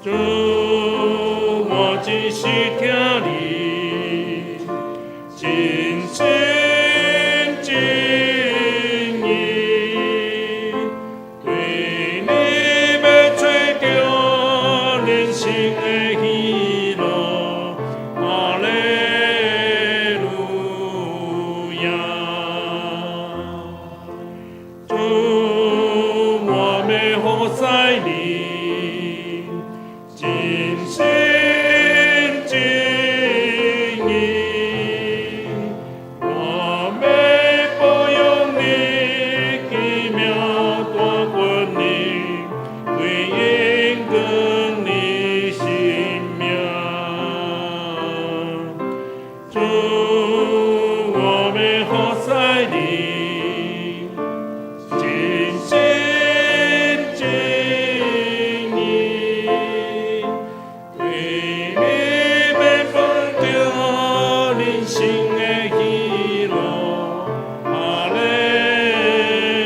Speaker 4: 主，我真實疼你，盡心盡意，對你欲追求人生的喜樂，哈利路亞。主，我欲服侍你，盡心盡意，我欲保養你奇妙大權能，歸榮光你聖名。主，我欲服侍你，盡心盡意，對你欲分享人生的喜樂，哈利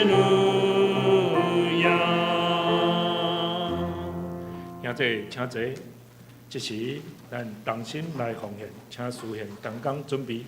Speaker 4: 路亞。兄弟，請坐。這時，咱同心來奉獻，請司獻同工準備。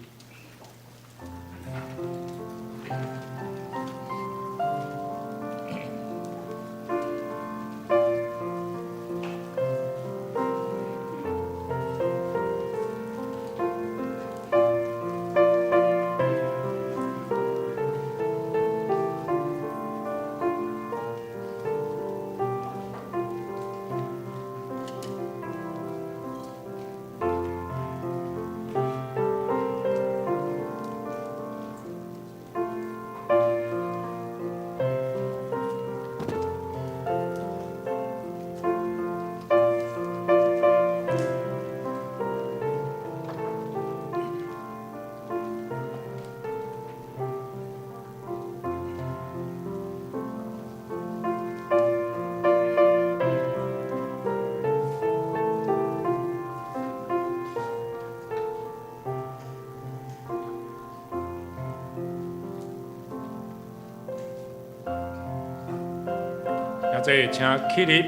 Speaker 4: 請坐，請起立。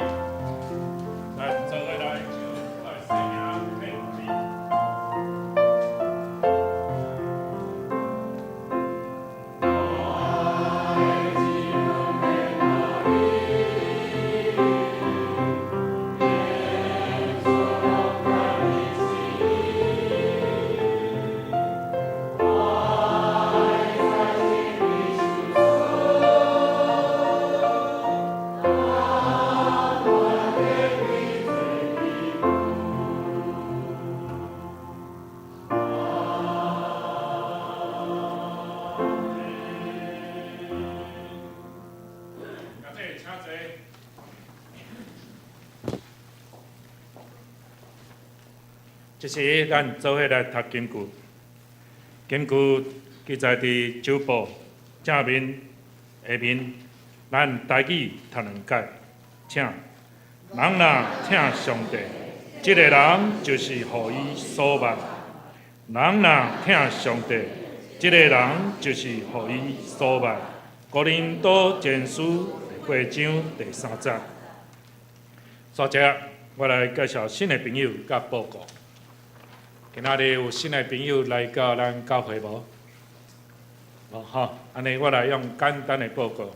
Speaker 4: 咱做伙來唱主的聖名獻予你。請坐，請坐。這時，咱做伙來讀金句。金句記載佇周報正面、下面，咱台語讀兩擺。請人若疼上帝，這個人就是予伊所愛；人若疼上帝，這個人就是予伊所愛。哥林多前書第八章第三節。煞節，我來介紹新的朋友佮報告。今仔日有新的朋友來到咱教會無？無吼，按呢我來用簡單的報告。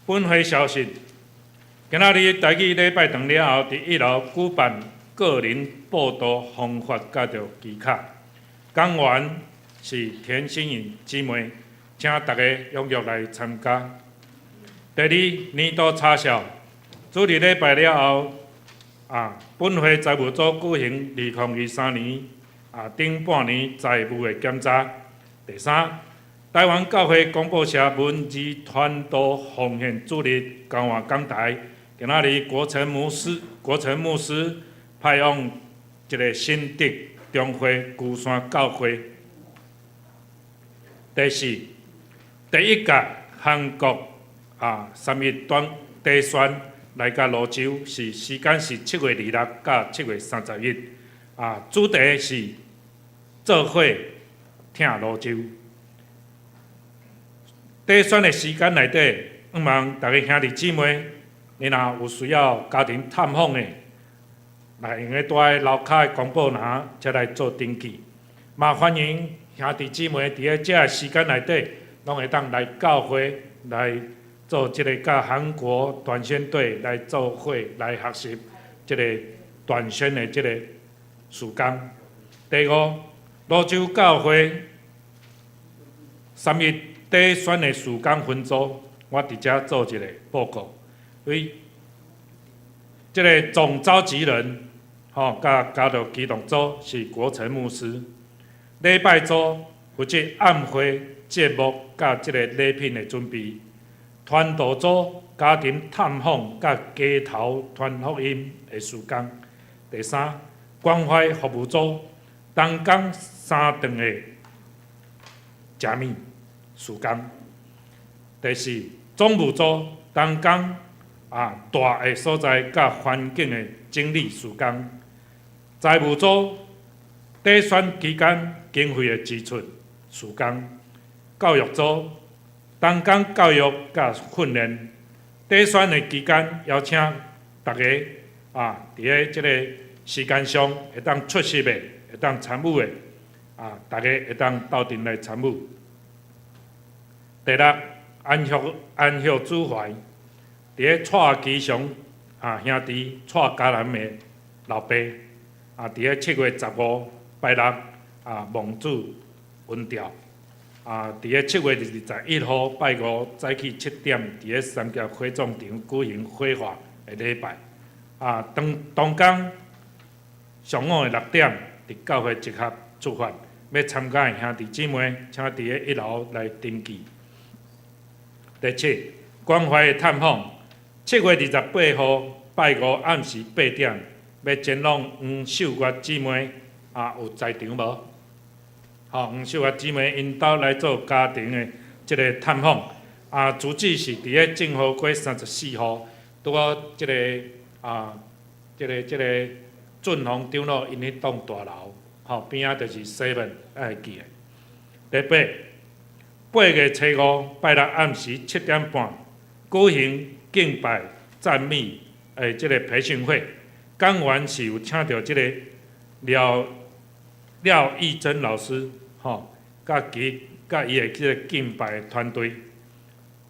Speaker 4: 本會消息：今仔日台語禮拜堂了後，佇一樓舉辦個人報道方法佮著技巧。講員是田心穎姊妹，請大家踴躍來參加。第二，年度查數，主日禮拜了後，本會財務組舉行2023年頂半年財務的檢查。第三，台灣教會公報社文字傳道奉獻主日交換講台，今仔日國成牧師派往一个新竹中會龜山教會。第四，第一屆韓國三一短短宣來到蘆洲，是時間是7月26到7月31，主題是做伙疼蘆洲。短宣的時間內底，向望逐个兄弟姊妹，你若有需要家庭探訪的，來用得蹛佇樓跤的公布欄，才來做登記。嘛歡迎兄弟姊妹佇咧這个時間內底，攏會當來教會來做這个佮韓國短宣隊來做伙來學習這个短宣的這个事工。第五，蘆洲教會三一短宣的事工分組，我佇遮做一个報告。為這个總召集人，吼，佮加入機動組是國成牧師。禮拜組負責暗會節目佮這个禮品的準備。傳道組家庭探訪佮街頭傳福音的事工。第三，關懷服務組同工三頓的食物事工。第四，總務組同工大的所在佮環境的整理事工。財務組短宣期間經費的支出事工。教育組同工教育佮訓練。短宣的期間，邀請大家佇咧這个時間上會當出席的，會當參與的，大家會當鬥陣來參與。第六，安息安息主懷，佇咧蔡基祥兄弟蔡嘉南的老爸，佇咧7月15拜六望主恩召。佇咧7月21號拜五早起7點，佇咧三峽火葬場舉行火化的禮拜。當當工上午的6點，佇教會集合出發。欲參加的兄弟姊妹，請佇咧一樓來登記。第七，關懷的探訪，7月28號拜五暗時8點，欲前往黃秀月姊妹有在場無？吼，黃秀月姊妹𪜶兜來做家庭的這个探訪。住址是佇咧政和街34號，拄好這个這个這个俊宏長老𪜶彼棟大樓，吼邊仔就是 seven，愛會記得。第八， 8月初5拜六暗時7點半舉行敬拜讚美的這个培訓會，講員是有請著這个廖廖義珍老師，吼，佮其佮伊的這个敬拜團隊。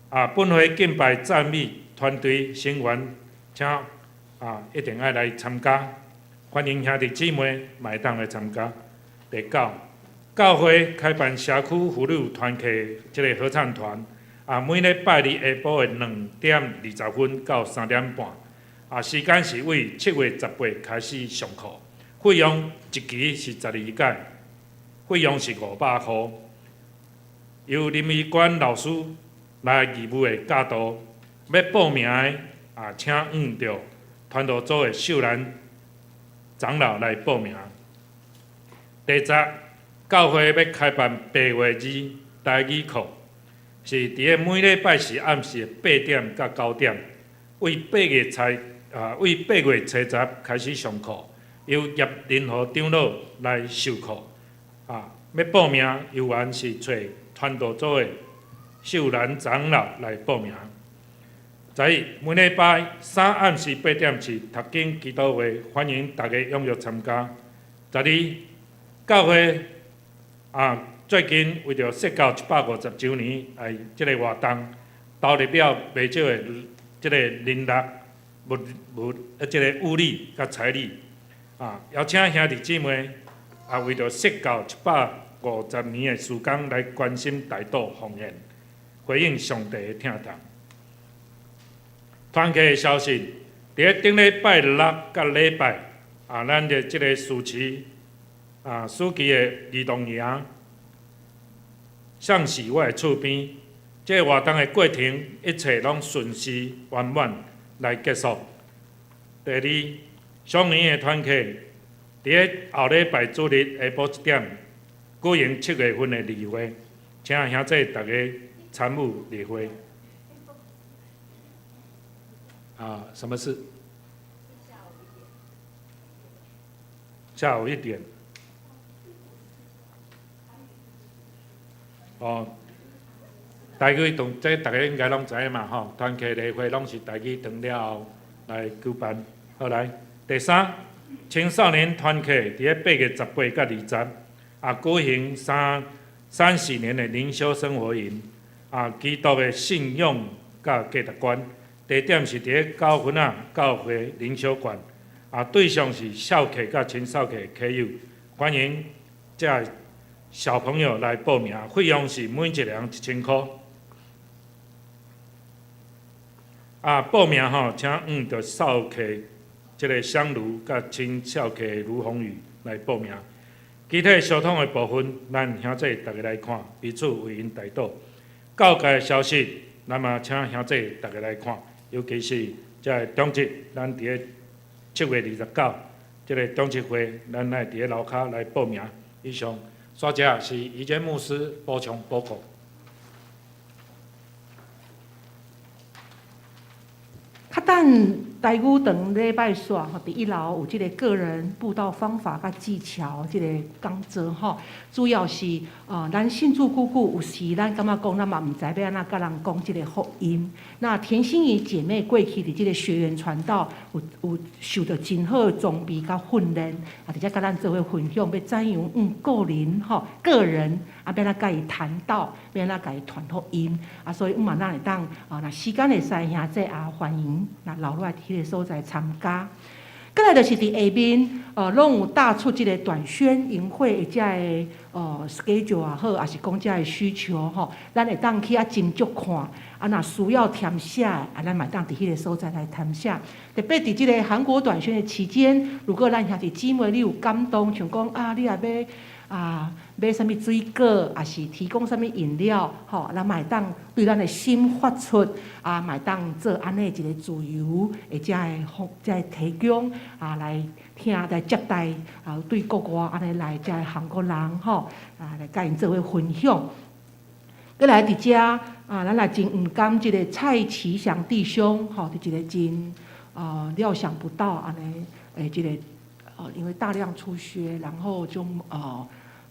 Speaker 4: 啊，本會敬拜讚美團隊成員，請啊一定愛來參加，歡迎兄弟姊妹嘛會當來參加。第九，教會開辦社區婦女團契這个合唱團，啊，每禮拜二下晡的2點20分到3點半，啊，時間是為7月18開始上課，費用一期是12塊，費用是500箍，由林美娟老師來義務的教導，欲報名的啊，請向著傳道組的秀蘭長老來報名。第十，教會欲開辦白話字台語課，是佇咧每禮拜四暗時的8點到9點，為8月初十開始上課，由葉仁和長老來授課。啊，欲報名猶原是揣傳道組的秀蘭長老來報名。11，每禮拜三暗時8點是讀經祈禱會，歡迎大家踴躍參加。12，教會啊，最近為著釋教150週年的這个活動，投入了袂少的這个人力、物物這个物力佮財力。啊，邀請兄弟姊妹啊，為著釋教150年的事工來關心代禱奉獻，回應上帝的疼痛。團契的消息，佇咧頂禮拜六佮禮拜啊，咱的這个暑期啊，暑期的兒童營，上是我的厝邊，這个活動的過程一切攏順遂圓滿來結束。第二，雙年的團契，佇咧後禮拜主日下晡1點舉行7月份的例會，請兄弟逐家參與例會。啊，什麼事？下午一點。哦，台語堂，這逐家應該攏知影嘛吼，團契例會攏是台語堂了後來舉辦。好來，第三，青少年團契佇咧8月18佮20，啊，舉行30年的靈修生活營，啊，基督的信仰佮價值觀。地點是佇咧九份仔教會靈修館，啊，對象是少客佮青少客客友，歡迎遮小朋友來報名，費用是每一個人1000箍。啊，報名吼，請向著少客這个香爐佮青少客盧宏宇來報名。其他相同的部分，咱兄弟逐家來看，彼此為𪜶代禱。教界的消息，咱嘛請兄弟逐家來看。尤其是這个中職，咱佇咧7月29，這个中職會，咱愛佇咧樓跤來報名。以上，煞者是怡堅牧師補充報告。
Speaker 5: 較等台語堂禮拜四吼，佇一樓有這个個人佈道方法佮技巧這个講座吼，主要是咱信主久久，有時咱感覺講咱嘛毋知欲按怎佮人講這个福音。那田心怡姐妹過去佇這个學員傳道有有受著真好的裝備佮訓練，啊，佇遮佮咱做伙分享，欲怎樣用個人吼個人啊，欲按怎佮伊談道，欲按怎共伊傳福音啊，所以阮嘛咱會當啊，若時間會使兄弟也歡迎，若留落來佇彼个所在參加。閣來就是佇下面，攏有打出這个短宣營會的遮个schedule 也好，抑是講遮个需求吼，咱會當去遐斟酌看。啊，若需要填寫的，啊，咱嘛會當佇彼个所在來填寫。特別佇這个韓國短宣的期間，如果咱兄弟姊妹你有感動，像講啊，你若欲啊買啥物水果，抑是提供啥物飲料，吼，咱嘛會當對咱的心發出，啊，嘛會當做按呢一个自由的遮个方，遮个提供啊，來聽來接待啊，對國外按呢來遮个韓國人吼，啊，來佮𪜶做伙分享。閣來佇遮啊，咱也真毋甘這个蔡奇祥弟兄，吼，佇一个真料想不到按呢，的這个，因為大量出血，然後就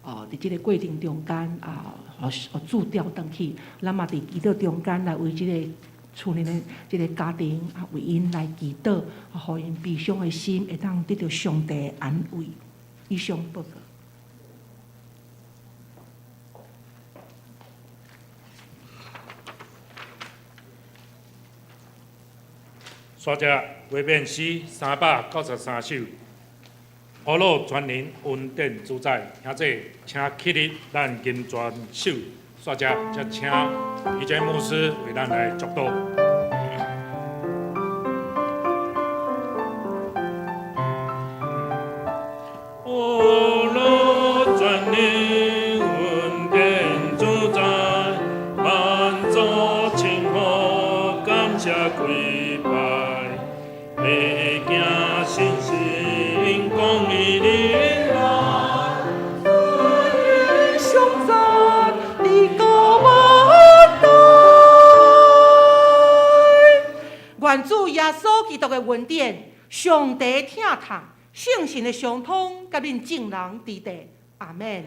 Speaker 5: 哦，佇這个過程中間啊，予主調轉去，咱嘛佇祈禱中間來為這个厝內的這个家庭啊，為𪜶來祈禱，啊，予𪜶悲傷的心會當得著上帝的安慰。以上報告。
Speaker 4: 刷者威勉詩393首，呵咾全能恩典主宰，兄弟，請起立，咱金泉手，刷者，才請以前牧師為咱來祝禱。呵咾全能恩典主宰，萬族稱呼感謝跪拜，百行信心講義靈來。
Speaker 5: 上讚，你高萬代。願主耶穌基督的恩典、上帝疼痛、聖神的相通，佮恁眾人佇佇。阿們。